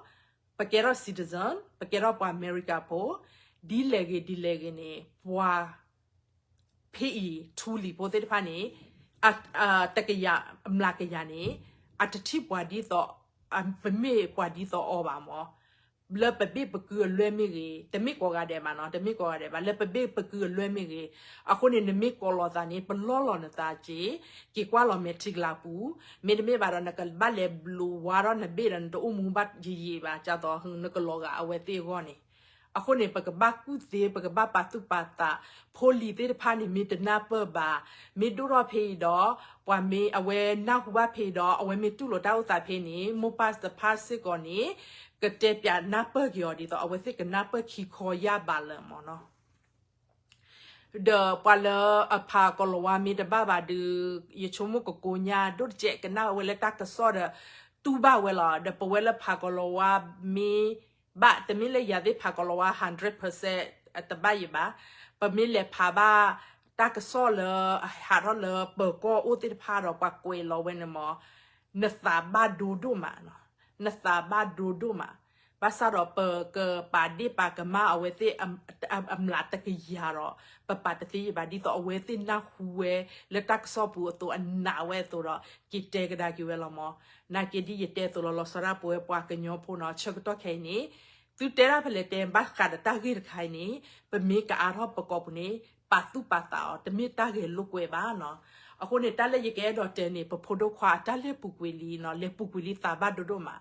ပကဲထီၣ် citizen, ပကဲထီၣ်ပှၤအမဲရကၤဖိ, ဒ်လဲၣ်ဂ့ၤဒ်လဲၣ်ဂ့ၤန့ၣ် ပှၤ ဖဲအံၤ ထူလံၤဖိသ့ၣ်တဖၣ်န့ၣ် တကယၤ မျးကယၤန့ၣ် အတထံၣ်ပှၤဒ်သိး ပမ့ၢ်ပှၤဒ်သိးအီၤဘၣ်မၢ်. လၢပဘ့ၣ်ပကုအလွဲၢ်မ့ၢ်ဂ့ၤ, တမ့ၢ်ကိးဂၤဒဲးဘၣ်နီၤ, တမ့ၢ်ကိးဂၤဒဲးဘၣ်, လၢပဘ့ၣ်ပကုအလွဲၢ်မ့ၢ်ဂ့ၤ, အဃိန့ၣ် နမ့ၢ်ကိးလီၤသးန့ၣ် ပလီၢ်လီၤနသးက့ၤ, က့ၤကွၢ်လီၤမဲာ်ထံကလၤပူၤ, မ့တမ့ၢ်ဘၣ်ဒီး နကဘၣ်လဲၤဘျုးဝါထီၣ်နဘ့ၣ်ဒီး နတအိၣ်မူဘၣ်ယံာ်ယံာ်ဘၣ်, ကသိးနကလီၤဂာ်အဝဲသ့ၣ်အဂီၢ်န့ၣ် အဃိန့ၣ် ပကဘၣ်ကူၣ်သ့, ပကဘၣ်ပာ်သူၣ်ပာ်သး, ဖိလံၤသ့ၣ်တဖၣ်န့ၣ် မ့ၢ်တနၢ်ပၢၢ်ဘၣ်, မ့ၢ်ဒိၣ်ထီၣ်ဖဲအံၤဒီး ပှၤမ့ၢ်အဝဲနၢ်ဟူဘၣ်ဖဲအံၤဒီး အဝဲမ့ၢ်တူၢ်လိာ်တၢ်အိၣ်သးဖဲန့ၣ် မိၢ်ပၢ်တဖၣ်စ့ၢ်ကီးန့ၣ် ကတဲပၠးနၢ်ပၢၢ်က့ၤအီၤဒ်သိး အဝဲသ့ၣ်ကနၢ်ပၢၢ်ခံခီယၢ်ဘးလၢာ်မၢ်နီၤ. ဒီးပှၤလၢအဖးကိၤလၤဝါမ့ၢ်တဘၣ်ဘၣ်ဒီး ယဆိကမိၣ်ကကိညါ ဒိၣ်တကဲးကနၣ်ဝဲလၢတၢ်ကစီၣ်ဒီး တူၢ်ဘၣ်ဝဲလီၤ. ဒီးပဝဲလၢဖးကိၤလၤဝါမ့ၢ်ဘၣ် တမ့ၢ်လၢယၤသ့ၣ်ဖးကိၤလၤဝါ hundred percent တဘၣ်ယံၤဘၣ်. ပမ့ၢ်လဲၤဖးဘၣ် တၢ်ကစီၣ်လၢအဟးထီၣ်လၢပၢၤကီၢ်အိၣ်သ့ၣ်တဖၣ်ဒီး ပှၤကွဲးလီၤဝဲန့ၣ်မၢ် နသးဘၣ်ဒိဒိၣ်မး, နသးဘၣ်ဒိဒိၣ်မး. ဘၣ်ဆၣ်ဒီးပကပာ်ဒ့ၣ်ပာ်ကမၣ်အဝဲသ့ၣ်အမျးတကယၤဒီး ပပာ်တသ့ယံၤဘၣ် ဒ်သိးအဝဲသ့ၣ်နၢ်ဟူဝဲလၢတၢ်ကစီၣ်ပူၤအသိး အနာ်ဝဲအသိးဒီး က့ၤတဲကဒါက့ၤဝဲလီၤမၢ်. နာ်က့ဒ်ယတဲအသိးလီၤ လီၤဆီဒၣ်ပဝဲပှၤကညီဖိနီၤ ဆၢကတီၢ်ခဲအံၤန့ၣ် သုတဲဒၣ်ဖဲလဲၣ်တဲဘၣ်ဃးဒီးတၢ်ဂ့ၢ်တခါအံၤန့ၣ် ပမ့ၢ်ကအါထီၣ်ပကိာ်ပူၤန့ၣ် ပာ်သူၣ်ပာ်သးအီၤ တမ့ၢ်တၢ်ဂဲၤလိာ်ကွဲဘၣ်နီၤ. အဃိန့ၣ် တၢ်လၢယကအဲၣ်ဒိးတဲန့ၣ် ပဖိဒိၣ်ခွါအတၢ်လဲၤပူၤကွံာ်လံနီၤ လဲၤပူၤကွံာ်လံသးဘၣ်ဒိဒိၣ်မး.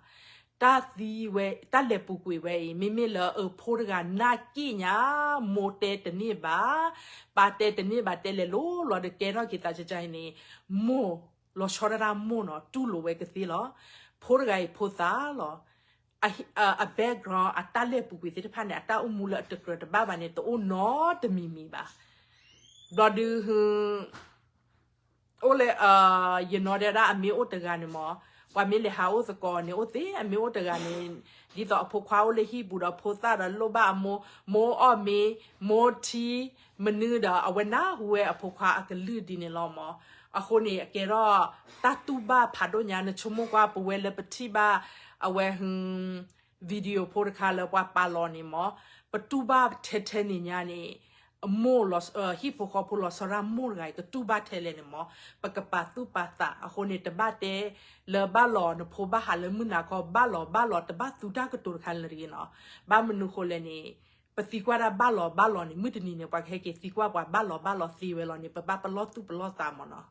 တၢ်သံဝဲ တၢ်လဲၤပူၤကွံာ်ဝဲအံၤ မ့မ့ၢ်လၢအဖိတဂၤနာ်က့ၢ်ညါ မိၢ်တဲတန့ၢ်ဘၣ် ပၢ်တဲတန့ၢ်ဘၣ် တဲလဲၤလိၤလီၤဒီးကဲထီၣ်က့ၤသးကကါအံၤန့ၣ် မိၢ် လီၤဆီဒၣ်တၢ်မိၢ်နီၤ တူၢ်လိာ်ဝဲကသ့လီၤ. ဖိတဂၤအံၤဖိသၣ်လီၤ. အ အ အ background အတၢ်လဲၤပူၤကွံာ်သ့ၣ်တဖၣ်န့ၣ် အတၢ်အိၣ်မူလၢအတကြၢးတဘၣ်ဘၣ်န့ၣ် တအိၣ်နီတမံၤမံၤဘၣ်. ဘျီဒုး အိၣ်လၢ ယနီၢ်ဒဲဒၣ်အမ့ၢ်အိၣ်တဂၤန့ၣ်မၢ် ပှၤမ့ၢ်လဲၤဟးအိၣ်သကိးန့ၣ် အိၣ်သ့ အမ့ၢ်အိၣ်တဂၤန့ၣ် ဒ်သိးအဖိခွါအိၣ်လၢဟံၣ်ပူၤဒီးဖိသၣ်ဒီးလိၣ်ဘၣ်အမိၢ် မိၢ်အီၣ်မ့ၤ မိၢ်ထံ မနုၤဒီး အဝဲနၢ်ဟူဝဲအဖိခွါအကလုၢ်ဒ်န့ၣ်လီၤမၢ်. အဃိန့ၣ် အကဲထီၣ် တၢ်တူၢ်ဘၣ်ဖးဒိၣ်ညါ နဆိကမိၣ်ကွၢ် ပဝဲလၢပထံၣ်ဘၣ် အဝဲ video ဖိတခါလၢပှၤပာ်လီၤန့ၣ်မၢ် ပတူၢ်ဘၣ်ထဲထဲန့ၣ်ညါန့ၣ် မိၢ် ဟံၣ်ဖိဃီဖိလီၤဆီဒၣ်မိၢ်တဂၤအံၤ ကတူၢ်ဘၣ်ထဲလဲၣ်န့ၣ်မၢ် ပကပာ်သူၣ်ပာ်သး အဃိန့ၣ် တဘၣ်တဲလၢဘၣ်လီၤနဖိဘၣ်ဟးလၢမုၢ်နၤခီ ဘၣ်လီၤ ဘၣ်လီၤ တဘၣ်သူတၢ်ကတိၤတခါလၢတဂ့ၤနီၤ. ဘၣ်မနုၤဃိလဲၣ်န့ၣ် ပသံကွၢ်တၢ်ဘၣ်လီၤ ဘၣ်လီၤန့ၣ် မုၢ်တနံၤန့ၣ် ပှၤကဟဲက့ၤသံကွၢ်ပှၤဘၣ်လီၤ ဘၣ်လီၤသ့ဝဲလီၤန့ၣ် ပဘၣ်ပလီၢ်သူၣ်ပလီၢ်သးမၢ်နီၤ.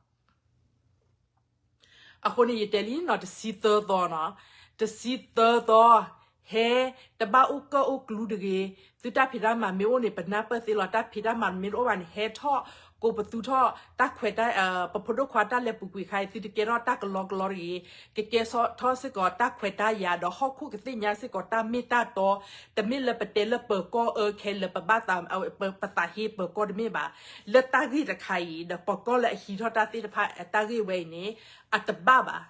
အဃိန့ၣ် ယတဲလံနီၤ တဆံသၢသီနီၤ, တဆံသၢသီ ဟဲ တဘၣ်အိၣ်ကၢၣ်အိၣ်ကျူတဂ့ၤ, သုတၢ်ဖံးတၢ်မၤမ့ၢ်အိၣ်န့ၣ် ပနၢ်ပၢၢ်သ့လီၤ, တၢ်ဖံးတၢ်မၤမ့ၢ်တအိၣ်ဘၣ်န့ၣ် ဟဲထီၣ် ကိးပသူထီၣ် တၢ်ခွဲးတၢ် ပဖိဒိၣ်ခွါတၢ်လဲၤပူၤကွံာ်ခါအံၤ သုတကဲထီၣ်တၢ်ကလီကလီတဂ့ၤ, ကကဲထီၣ်စ့ၢ်ကီးတၢ်ခွဲးတၢ်ယာ်ဒီးဟီၣ်ခိၣ်ကသ့ၣ်ညါစ့ၢ်ကီးတၢ်မ့ၢ်တၢ်တီ, တမ့ၢ်လၢပတဲလၢပၢၤကီၢ်အၢခဲလၢာ် ပဘၣ်သး ပသးဟ့ပၢၤကီၢ်တမ့ၢ်ဘၣ်. လၢတၢ်ဂ့ၢ်တခါအံၤ ဒီးပၢၤကီၢ်လၢအဟံးထီၣ်တၢ်သ့ၣ်တဖၣ် တၢ်ဂ့ၢ်ဝဲအံၤန့ၣ် အတဘၣ်ဘၣ်,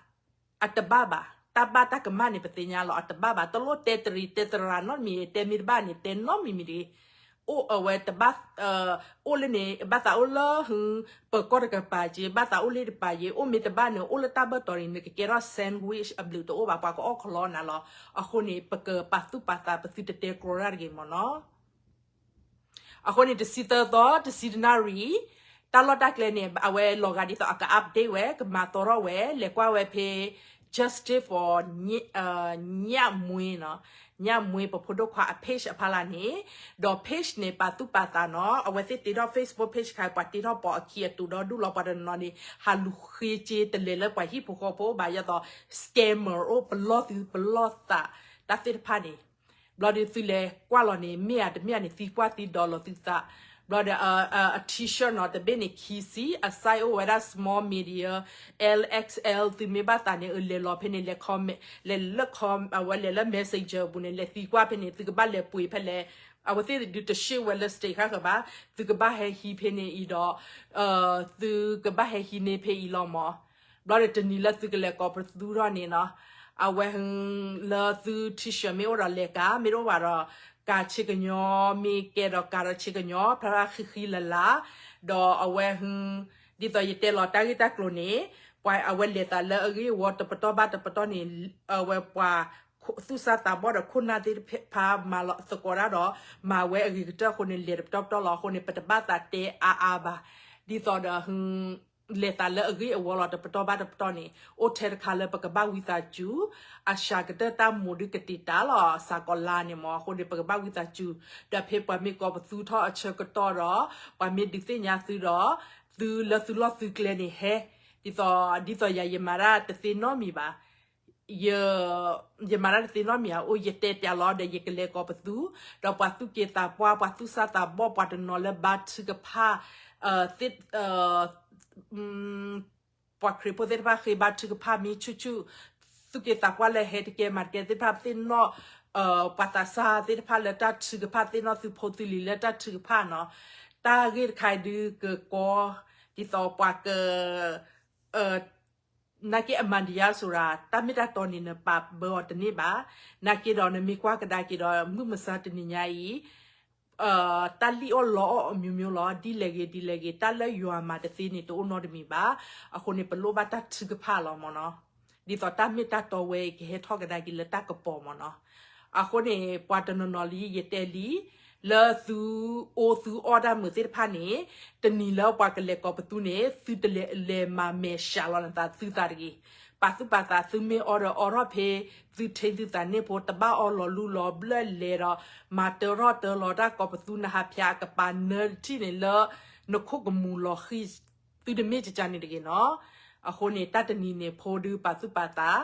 အတဘၣ်ဘၣ်. တၢ်ဘၣ်တၢ်ကမၣ်န့ၣ် ပသ့ၣ်ညါလီၤ အတဘၣ်ဘၣ်. တလိၣ်တဲတရံးတဲတရၤနီတမံၤ, တဲမ့ၢ်တဘၣ်န့ၣ် တဲနီတမံၤမံၤတဂ့ၤ. အိၣ်အဝဲတဘၣ် အိၣ်လၢန့ၣ် ဘၣ်သးအိၣ်လၢ ပၢၤကီၢ်တကပၤက့ ဘၣ်သးအိၣ်လၢတပၤက့ အိၣ်မ့ၢ်တဘၣ်န့ၣ် အိၣ်လၢတၢ်ဘၢၣ်တီၤန့ၣ် နကကဲထီၣ် sandwich အဘျုးတအိၣ်ဘၣ် ပှၤကအီၣ်ခီလီနၤလီၤ. အဃိန့ၣ် ပကပာ်သူၣ်ပာ်သး ပသုတတဲကြီတၢ်တဂ့ၤမၢ်နီၤ. အဃိန့ၣ် တဆံသၢသီ တဆံတနၣ်ရံၣ် တၢ်လီၢ်တၢ်ကျဲန့ၣ် အဝဲလီၤဂာ်ဒ်သိးအက update ဝဲ ကမၤသီထီၣ်ဝဲ လဲၤကွၢ်ဝဲဖဲ Justice for ညၣ်မွေးနီၤ, ညၣ်မွေး ပဖိဒိၣ်ခွါအ page အဖီလာ်န့ၣ်, ဒီး page န့ၣ် ပာ်သူၣ်ပာ်သးနီၤ, အဝဲသ့ၣ်တ့ထီၣ် Facebook page ခါ ပှၤတ့ထီၣ်ပိာ်အခံအတူးဒီဒူၣ်လီၤ ပှၤတနီၤနီၤန့ၣ် ဟးလူၤဃ့က့တလဲၤလၢပှၤဟံၣ်ဖိဃီဖိဘၣ် ယသိး scammer အိၣ် ပလီၢ်သုပလီၢ်သး တၢ်သ့ၣ်တဖၣ်န့ၣ် ဘျီဒီးသုလဲၤကွၢ်လီၤန့ၣ် မ့ၢ်ဧါတမ့ၢ်ဧါန့ၣ် သံကွၢ်သံဒီးလီၤသုသး, ဘျီဒီး အ T-shirt နီၤ တဘ့ၣ်န့ၣ် ခံဆံ အ size အိၣ်ဝဲဒၣ် small medium L X L သုမ့ၢ်ဘၣ်သးန့ၣ် အလဲၤလီၤဖဲန့ၣ် လဲၤ comment လဲၤလၢ အဝဲလဲၤလၢ messenger အပူၤန့ၣ် လဲၤသံကွၢ်ဖဲန့ၣ် သုကဘၣ်လဲၤပှ့ၤဖဲလဲၣ်, အဝဲသ့ၣ်ဒုးတရှ့ၣ်ဝဲလၢ stage ခါဃၢၤဘၣ်, သုကဘၣ်ဟဲဟံးဖဲန့ၣ်အံၤဒီး သုကဘၣ်ဟဲဟံးန့ၢ်ဖဲအံၤလီၤမၢ်. ဘျီဒီးတနံၤလၢသုကလဲၤကိးပသူထီၣ်န့ၣ်နီၤ, အဝဲဟု လၢသု T-shirt မ့ၢ်အိၣ်ဒီးလဲၤကၤ မ့ၢ်တအိၣ်ဘၣ်ဒီး ကၤဆ့ကညီ မ့ၢ်ကဲဒီးကၤဒီးဆ့ကညီ ဖျါဖျါဃံဃံလၤလၤ, ဒီးအဝဲဟု ဒ်သိးယတဲလီၤတၢ်ဂ့ၢ်တၢ်ကျိၤန့ၣ် ပှၤအဝဲလဲၤသးလၢအဂ့ၢ်အဝီတပတီၢ်ဘၣ်တပတီၢ်န့ၣ် အဝဲပှၤ သူၣ်စၢ်သးဘီၣ်ဒီးခိၣ်နၢ်သ့ၣ်တဖၣ်မၤလီၤသကိးတၢ်ဒီး မၤဝဲအဂ့ၤကတၢၢ်အဃိန့ၣ် လဲၤတပတီၢ်ပတီၢ်လီၤ. အဃိန့ၣ် ပတဘၣ်သးတဲအါအါဘၣ်, ဒ်သိးဒီး လဲၤသးလၢအဂ့ၢ်အဝီလီၤတပတီၢ်ဘၣ်တပတီၢ်န့ၣ် အိၣ်ထဲတခါလၢပကဘၣ်ဝံသးစူၤ, အစှၤကတၢၢ်တၢ်မိၢ်ဒုးကတံာ်တာ်လီၤ စးကီးလါန့ၣ်မၢ်. အဃိန့ၣ် ပကဘၣ်ဝံသးစူၤ, ဒီးဖဲပှၤမ့ၢ်ကိးပသူထီၣ်အဆၢကတီၢ်ဒီး ပှၤမ့ၢ်ဒုးသ့ၣ်ညါသုဒီး သုလၢသုလီၢ်သုကျဲန့ၣ်ဟဲ, ဒ်သိး ဒ်သိးယၤယမၤတၢ်တသ့နီတမံၤဘၣ်. ယ ယမၤတၢ်တသ့နီတမံၤဧါ, အိၣ်ယတဲပၠးလီၤဒီး ယကလဲၤကိးပသူ, ဒီးပှၤသူၣ်က့သးပှၢ် ပှၤသူၣ်စၢ်သးဘီၣ် ပှၤတနီၤလၢဘါထုကဖၣ် သ့ၣ် ပှၤခရံာ်ဖိသ့ၣ်တဖၣ်ဃ့ဘါထုကဖၣ်မ့ၢ်ဆူၣ်ဆူၣ်, သူၣ်က့သးပှၢ်လၢဟဲတကဲမၤတကဲသ့ၣ်တဖၣ်သ့ၣ်နီၣ်, ပှၤသးစၢ်သ့ၣ်တဖၣ်လၢတၢ်ထုကဖၣ်သ့ၣ်နီၣ်သုဖိသုလံၤလၢတၢ်ထုကဖၣ်နီၤ, တၢ်ဂ့ၢ်တခါဒုးကကီ, ဒ်သိးပှၤက နာ်က့အမှန်တရားဆိုတာ တၢ်မ့ၢ်တၢ်တီန့ၣ် နပာ်ဘၢအီၤတန့ၢ်ဘၣ်. နာ်က့ဒီးနမ့ၢ်ကွၢ်ကဒါက့ၤဒီး မုၢ်မဆါတနံၤညါအံၤ တၢ်လံၣ်အီၣ်လီအီၣ်အမျိုးမျိုးလီၤ. ဒ်လဲၣ်ဂ့ၤဒ်လဲၣ်ဂ့ၤ တၢ်လၢယွၤမၤတသ့န့ၣ် တအိၣ်နီတမံၤဘၣ်. အဃိန့ၣ် ပလိၣ်ဘၣ်တၢ်ထုကဖၣ်လီၤမၢ်နီၤ. ဒ်သိးတၢ်မ့ၢ်တၢ်တီဝဲအံၤ ကဟဲထီၣ်ကဒါက့ၤလၢတၢ်ကပီၤမၢ်နီၤ. အဃိန့ၣ် ပှၤတနီၤနီၤလံ ယတဲလံ လၢသုအိၣ်သုအီၣ်တၢ်မုာ်သ့ၣ်တဖၣ်န့ၣ် တနံၤလၢပှၤကလဲၤကိးပသူန့ၣ် သုတလဲၤလဲၤမၤမဲာ်ဆှးလီၤနသးသုသးတဂ့ၤ. ပာ်သူၣ်ပာ်သး သုမ့ၢ်အီဒီးအီထီၣ်ဖဲ သုထ့သုသးန့ၢ်ဖိ တဘၣ်အီလီၤလူလီၤဘျၢၣ်လဲၤဒီး မၤတၢထီၣ်တၢလီၤတၢ်ကိးပသူ နဟးဖၠးအကပၤနၢတထံၣ်န့ၣ်လၢ နခိၣ်ကမူၤလီၤဃံၤ သုတမ့ၢ်ကကန့ၣ်တဂ့ၤနီၤ. အဃိန့ၣ် တၢ်တနံၤန့ၣ် ဖိဒုးပာ်သူၣ်ပာ်သး,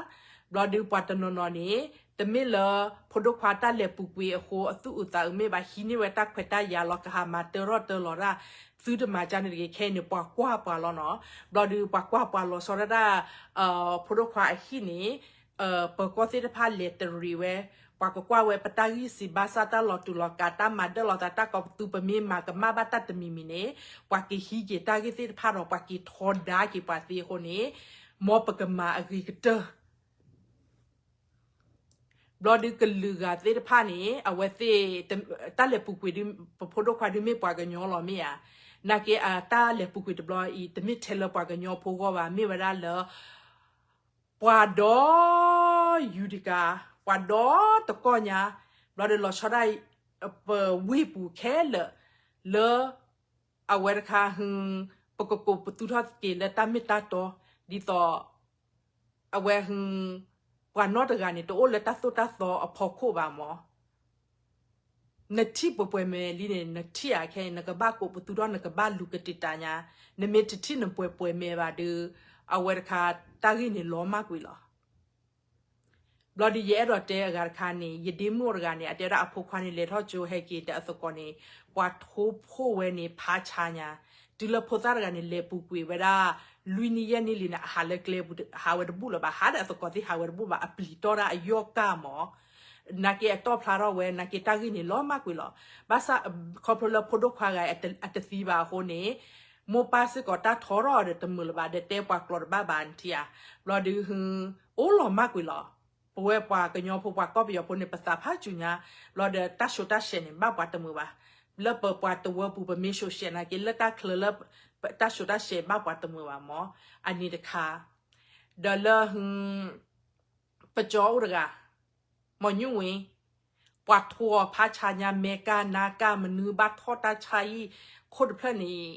ဘျီဒုးပှၤတနီၤနီၤန့ၣ် တမ့ၢ်လၢ ဖိဒိၣ်ခွါတၢ်လဲၤပူၤကွံာ်အဃိ အသူၣ်အုးသးအုးမ့ၢ်ဘၣ် ဟံးန့ၢ်ဝဲတၢ်ခွဲးတၢ်ယာ်လီၤ ကဟးမၤတၢထီၣ်တၢလီၤတၢ်, သုတမၤကန့ၣ်တဂ့ၤ. ခဲအံၤန့ၣ် ပှၤကွၢ်ပှၤလီၤနီၤ. ဘျီဒုးပှၤကွၢ်ပှၤလီၤဆီဒၣ်တၢ် ဖိဒိၣ်ခွါအဟံၣ်န့ၣ် ပၢၤကီၢ်သ့ၣ်တဖၣ်လဲၤတရံးဝဲ, ပှၤကကွၢ်ဝဲပတၢ်ဂံၢ်စၢ်ဘါစၢ် တၢ်လီၤတူာ်လီၤကာ် တၢ်မၤဒၢၣ်လီၤသးတၢ်ကိးပသူ ပမ့ၢ်မၤကမၣ်ဘၣ်တၢ်တမံၤမံၤန့ၣ် ပှၤကဟံးက့ၤတၢ်ဂ့ၢ်သ့ၣ်တဖၣ်ဒီး ပှၤက့ၤထီဒါက့ၤပှၤသ့အဃိန့ၣ် မ်ပကမၤအဂ့ၤကတၢၢ် ဘျီဒုးကလုာ်ဂၤသ့ၣ်တဖၣ်န့ၣ် အဝဲသ့ၣ် တၢ်လဲၤပူၤကွံာ်ဒုး ပဖိဒိၣ်ခွါဒုးမ့ၢ်ပှၤကညီလီၤမ့ၢ်ဧါ. နာ်က့အတၢ်လဲၤပူၤကွံာ်တဘျီအံၤ တမ့ၢ်ထဲလၢပှၤကညီဖိဂီၢ်ဘၣ် မ့ၢ်ဝဲဒၣ်လၢ ပှၤဒီးယူၤတကၤ ပှၤဒီးတကီၢ်ညါ ဘျီဒီးလီၤဆီဒၣ် ပဝ့ၢ်ပူၤခဲလၢာ် လၢ အဝဲတခါဟု ပကကိးပသူထီၣ်က့ၤလၢတၢ်မ့ၢ်တၢ်တီ ဒ်သိး အဝဲဟု ပှၤနီတဂၤန့ၣ် တအိၣ်လၢတၢ်သိၣ်တၢ်သီအဖီခိၣ်ဘၣ်မၢ်. နထံၣ်ပှဲၤပှဲၤမဲာ်လံန့ၣ် နထံၣ်ဧါ ခဲအံၤ နကဘၣ်ကိးပသူထီၣ် နကဘၣ်လူၤကတံာ်တာ်ညါ, နမ့ၢ်တထံၣ်နပှဲၤပှဲၤမဲာ်ဘၣ်ဒီး အဝဲတခါ တၢ်ဂ့ၢ်န့ၣ်လီၤမၢ်ကွံာ်လီၤ. ဘျီဒုးယအဲၣ်ဒိးတဲအဂၤတခါန့ၣ် ယဒ့မုၣ်အိၣ်တဂၤန့ၣ် အတဲဝဲဒၣ်အဖိခွါန့ၣ် လဲၤထီၣ်ကၠိဟဲက့ၤဒီးအသကိးန့ၣ် ပှၤထိဖိဝဲန့ၣ် ဖးဆါညါ, တုၤလၢဖိသၣ်တဂၤန့ၣ် လဲၤပူၤကွံာ်ဝဲဒၣ် လွံၢ်နံၣ်ယဲၢ်နံၣ်လံန့ၣ် အဟးလၢကျဲပူၤ ဟးဝဲတဘူၣ်လၢၤဘၣ်, ဟးဒီးအသကိးသ့ၣ်ဟးဝဲတဘူၣ်ဘၣ်, အပျံၤတီၢ်ဒၣ်အယီၢ်ကၢ်မၢ် နာ်က့အတီၢ်ဖျါထီၣ်ဝဲ နာ်က့တၢ်ဂ့ၢ်န့ၣ်လီၤမၢ်ကွံာ်လီၤ. ဘၣ်ဆၣ် ခီဖျိလၢဖိဒိၣ်ခွါဂၤအတသံဘၣ်အဃိန့ၣ် မိၢ်ပၢ်စ့ၢ်ကီးတၢ်ထီထီၣ်ဒီးတမုာ်လၢၤဘၣ် ဒီးတဲပှၤကျိာ်တဘၣ်ဘၣ်နထံၣ်ဧါ. ဘျီဒုး အိၣ်လီၤမၢ်ကွံာ်လီၤ. ပဝဲပှၤကညီဖိ ပှၤကီၢ်ပယီၤဖိန့ၣ် ပသးဖးစူၤညါ, ဘျီဒီးတၢ်ဆှိးတၢ်ဆှဲးန့ၣ် ဘၣ်ပှၤတမုာ်ဘၣ်. လၢပပှၤတဝၢပူၤ ပမ့ၢ် social နာ်က့ လၢတၢ်ချၢလၢ တၢ် social တၢ် share ဘၣ်ပှၤတမုာ်ဘၣ်မၢ်. အန့ၣ်တခါ, ဒီးလၢ ပကၠီအိၣ်တဂၤ, မီၤညူဝ့, ပှၤထိးအီၤဖးဆါညါ မဲကၢ်နါကၢ် မနုၤဘၣ်ထီၣ်တၢ်ဆါဟံၣ် ခိၣ်တဖျၢၣ်န့ၣ်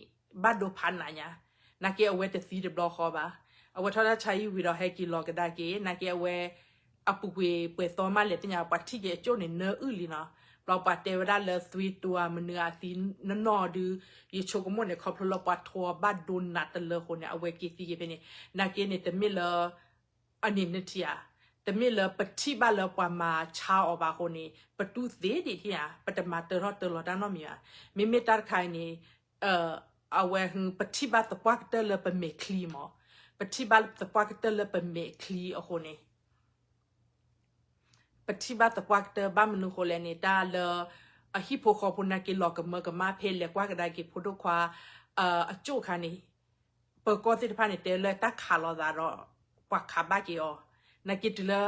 ဘၣ်ဒိဖးနးညါ, နာ်က့အဝဲတသံတဘျီဃီဘၣ်. အဝဲထီၣ်တၢ်ဆါဟံၣ်ဝံၤဒီးဟဲက့ၤလီၤကဒါက့ၤ နာ်က့အဝဲ အပူၤကွံာ်ပှဲၤသီမးလဲၣ်သ့ၣ်ညါ ပှၤထံၣ်က့ၤအကၠိၣ်န့ၣ် နၢအုၣ်လံနီၤ. ဘျီပှၤတဲဝဲဒၣ်လၢသွံတိၤဧါ မနုၤဧါ သံနီၢ်နီၢ်ဒုး ယဆိကမိၣ်န့ၣ် ခီဖျိလၢပှၤထိးအီၤဘၣ်ဒိနးတလၢအဃိန့ၣ် အဝဲက့ၤသံက့ၤဖဲန့ၣ်. နာ်က့န့ၣ် တမ့ၢ်လၢ အန့ၣ်နထံၣ်ဧါ, တမ့ၢ်လၢပထံၣ်ဘၣ်လၢပှၤမၤဆါအီၤဘၣ်အဃိန့ၣ် ပတူၢ်သ့ဒံးထံၣ်ဧါ, ပတမၤတၢထီၣ်တၢလီၤတၢ်နီတမံၤဘၣ်. မ့မ့ၢ်တၢ်တခါအံၤန့ၣ် အဝဲ ပထံၣ်ဘၣ်သပှၢ်ကတၢၢ်လၢပမဲာ်ချံမၢ်, ပထံၣ်ဘၣ်သပှၢ်ကတၢၢ်လၢပမဲာ်ချံအဃိန့ၣ် ပထံၣ်ဘၣ်သပှၢ်ကတၢၢ်ဘၣ်မနုၤအဃိလဲၣ်န့ၣ် တၢ်လၢ အဟံၣ်ဖိဃီဖိနာ်က့ လီၤကမၢကမၣ်ဖဲလဲၤကွၢ်ကဒါက့ၤဖိဒိၣ်ခွါ အကၠိၣ်အခါန့ၣ် ပၢၤကီၢ်သ့ၣ်တဖၣ်န့ၣ် တဲလၢတၢ်ခးလိာ်သးဒီး ပှၤခးဘၣ်က့ၤအီၤ, နာ်က့တုၤလၢ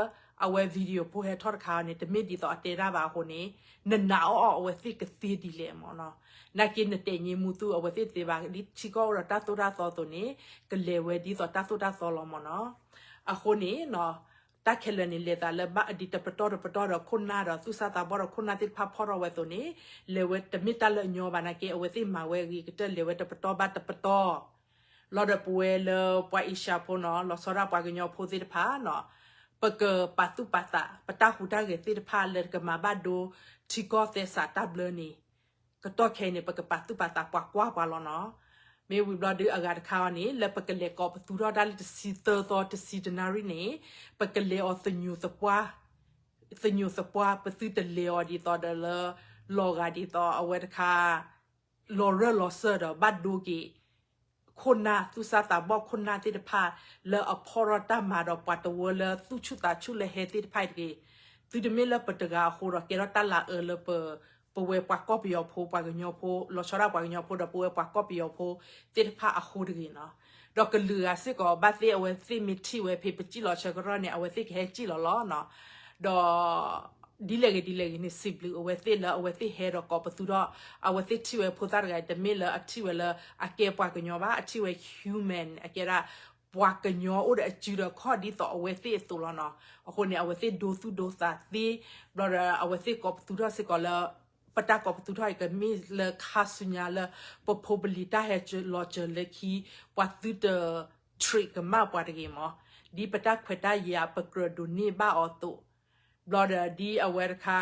အဝဲ video ဖိဟဲထီၣ်တခါအံၤန့ၣ် တမ့ၢ်ဒ်သိးအတဲတၢ်ဘၣ်အဃိန့ၣ် နနာ်အီၣ်အီၣ်အဝဲသ့ၣ်ကသ့ဒ်လဲၣ်မၢ်နီၤ. နာ်က့နတဲာ်ညံမူသူအဝဲသ့ၣ်တသ့ဘၣ်, ဒ်ထံကီၢ်အိၣ်ဒီးတၢ်သိၣ်တၢ်သီအသိးန့ၣ် ကလဲၤဝဲဒ်သိးတၢ်သိၣ်တၢ်သီလီၤမၢ်နီၤ. အဃိန့ၣ် တၢ်ခဲလၢာ်န့ၣ် လဲၤသးလၢဘၣ်ဒ်တပတီၢ်တပတီၢ်ဒီးခိၣ်နၢ်ဒီးသူၣ်စၢ်သးဘီၣ်ဒီးခိၣ်နၢ်သ့ၣ်တဖၣ်ဖီၣ်ထီၣ်ဝဲအသိးန့ၣ် လဲၤဝဲတမ့ၢ်တၢ်လၢအညီဘၣ် နာ်က့အဝဲသ့ၣ်မၤဝဲအဂ့ၤကတၢၢ် လဲၤဝဲတပတီၢ်ဘၣ်တပတီၢ် လီၤဒီးပဝဲလၢပှၤအ့ရှါဖိနီၤ လီၤဆီဒၣ်ပှၤကညီဖိသ့ၣ်တဖၣ်နီၤ ပကပာ်သူၣ်ပာ်သး ပတၢ်ဟူးတၢ်ဂဲၤသ့ၣ်တဖၣ်လၢကမၤဘၣ်ဒိ ထံကီၢ်သဲစးတၢ်ဘျၢန့ၣ် ကတီၢ်ခဲအံၤန့ၣ် ပကပာ်သူၣ်ပာ်သးပှၤကွၢ်ပှၤလီၤနီၤ. မ့ၢ်ဝံၤဘျီဒုးအဂၤတခါအံၤန့ၣ် လၢပကလဲၤကိးပသူထီၣ်ဒၣ်လၢတဆံသၢသီတဆံတနၣ်ရံၣ်န့ၣ် ပကလဲၤအီၤသညူးသပှၢ် သညူးသပှၢ် ပသုတလဲၤအီၤဒ်သိးဒီးလၢ လီၤဂာ်ဒ်သိးအဝဲတခါ လီၤရၢၢ်လီၤစၢၢ်ဒီးဘၣ်ဒိက့ၤ ခိၣ်နၢ်သူၣ်စၢ်သးဘီၣ်ခိၣ်နၢ်သ့ၣ်တဖၣ် လၢအဖီၣ်ထီၣ်တၢ်မၤဒီးပှၤတဝၢလၢသူၣ်ဆူၣ်သးဆူၣ်လၢဟဲသ့ၣ်တဖၣ်အံၤတဂ့ၤ. သုတမ့ၢ်လၢပတဂၤအဃိဒီးကဲထီၣ်တၢ်လၤအၢလၢပ ပဝဲပှၤကီၢ်ပယီၤဖိ ပှၤကညီဖိ လီၤဆီဒၣ်ပှၤကညီဖိဒီးပဝဲပှၤကီၢ်ပယီၤဖိသ့ၣ်တဖၣ်အဃိတဂ့ၤနီၤ. ဒီးကလုာ်ဂၤစ့ၢ်ကီး ဘၣ်သ့ၣ်အဝဲသ့ၣ်မ့ၢ်ထံၣ်ဝဲဖဲပစံၣ်လီၤဆၢကတီၢ်န့ၣ် အဝဲသ့ၣ်ကဟဲစံၣ်လီၤလီၤနီၤ. ဒီး ဒ်လဲၣ်ဂ့ၤဒ်လဲၣ်ဂ့ၤန့ၣ် စံးဘျုးအဝဲသ့ၣ်လၢအဝဲသ့ၣ်ဟဲဒီးကိးပသူထီၣ် အဝဲသ့ၣ်ထံၣ်ဝဲဖိသၣ်တဂၤအံၤ တမ့ၢ်လၢအထံၣ်ဝဲလၢအကဲပှၤကညီဘၣ် အထံၣ်ဝဲ human အကဲဒၣ် ပှၤကညီအိၣ်ဒီးအစုဒီးခီၣ်ဒ်သိးအဝဲသ့ၣ်အသိးလီၤနီၤ. အဃိန့ၣ် အဝဲသ့ၣ်ဒိသူၣ်ဒိသးသ့ ဘျီဒီးအဝဲသ့ၣ်ကိးပသူထီၣ်စ့ၢ်ကီးလၢ ပတၢ်ကိးပသူထီၣ်အံၤကမ့ၢ်လၢခါဆူညါလၢ ပဖိပလံၤတၢ်ဟဲလီၤစၢၤလၢခံ ပှၤသုတ treat ကမၣ်ပှၤတဂ့ၤမၢ်. ဒ်ပတၢ်ခွဲးတၢ်ယာ်ပကြၢးဒိးန့ၢ်ဘၣ်အီၤအသိး ဘျီဒီးဒ်အဝဲတခါ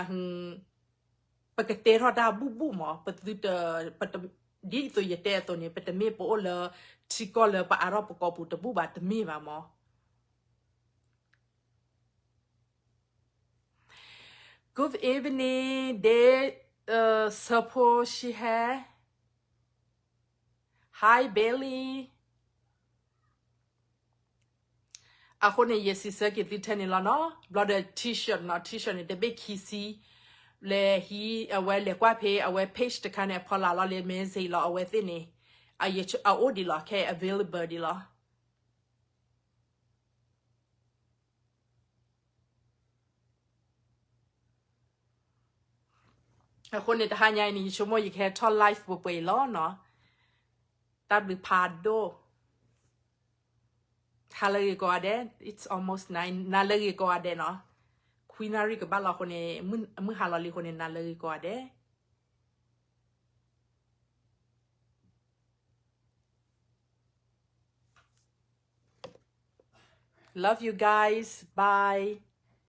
ပကတဲထီၣ်တၢ်ဘူၣ်ဘူၣ်မၢ် ပသုတ ဒ်သိးယတဲအသိးန့ၣ် ပတမ့ၢ်ပအိၣ်လၢ ထံကီၢ်လၢပအါထီၣ်ပကိးပူၤတဘူၣ်ဘၣ် တမ့ၢ်ဘၣ်မၢ်. Good evening, day, uh, Sapo Shihe. Hi, Bailey. အဃိန့ၣ် ယစံးဆၢက့ၤသုထဲန့ၣ်လီၤနီၤ. ဘျီဒီး T-shirt နီၤ, T-shirt န့ၣ် တဘ့ၣ်ခံဆံ, လဲၤဟံး အဝဲလဲၤကွၢ်ဖဲ အဝဲ page တခါန့ၣ် အဖီလာ်လီၤလၢ message လီၤ အဝဲသ့ၣ်န့ၣ်, အအိၣ်ဒံးလီၤ ခဲ available ဒံးလီၤ. အဃိန့ၣ် တဟါညါအံၤန့ၣ် ယဆိကမိၣ်ယကဟဲထီၣ် live ပှဲၤပှဲၤအံၤလီၤနီၤ. တၢ်ဘျုးဖးဒိၣ်. ဟါလၢအဂ့ၤကိးဂၤဒဲး, it's almost nine, နၤလၢအဂ့ၤကိးဂၤဒဲးနီၤ. ခွံနၣ်ရံၣ်ကဘၣ်လီၤအဃိန့ၣ်, မုၢ်ဟါလီၤလံအဃိန့ၣ် နၤလၢအဂ့ၤကိးဂၤဒဲး. Love you guys. Bye.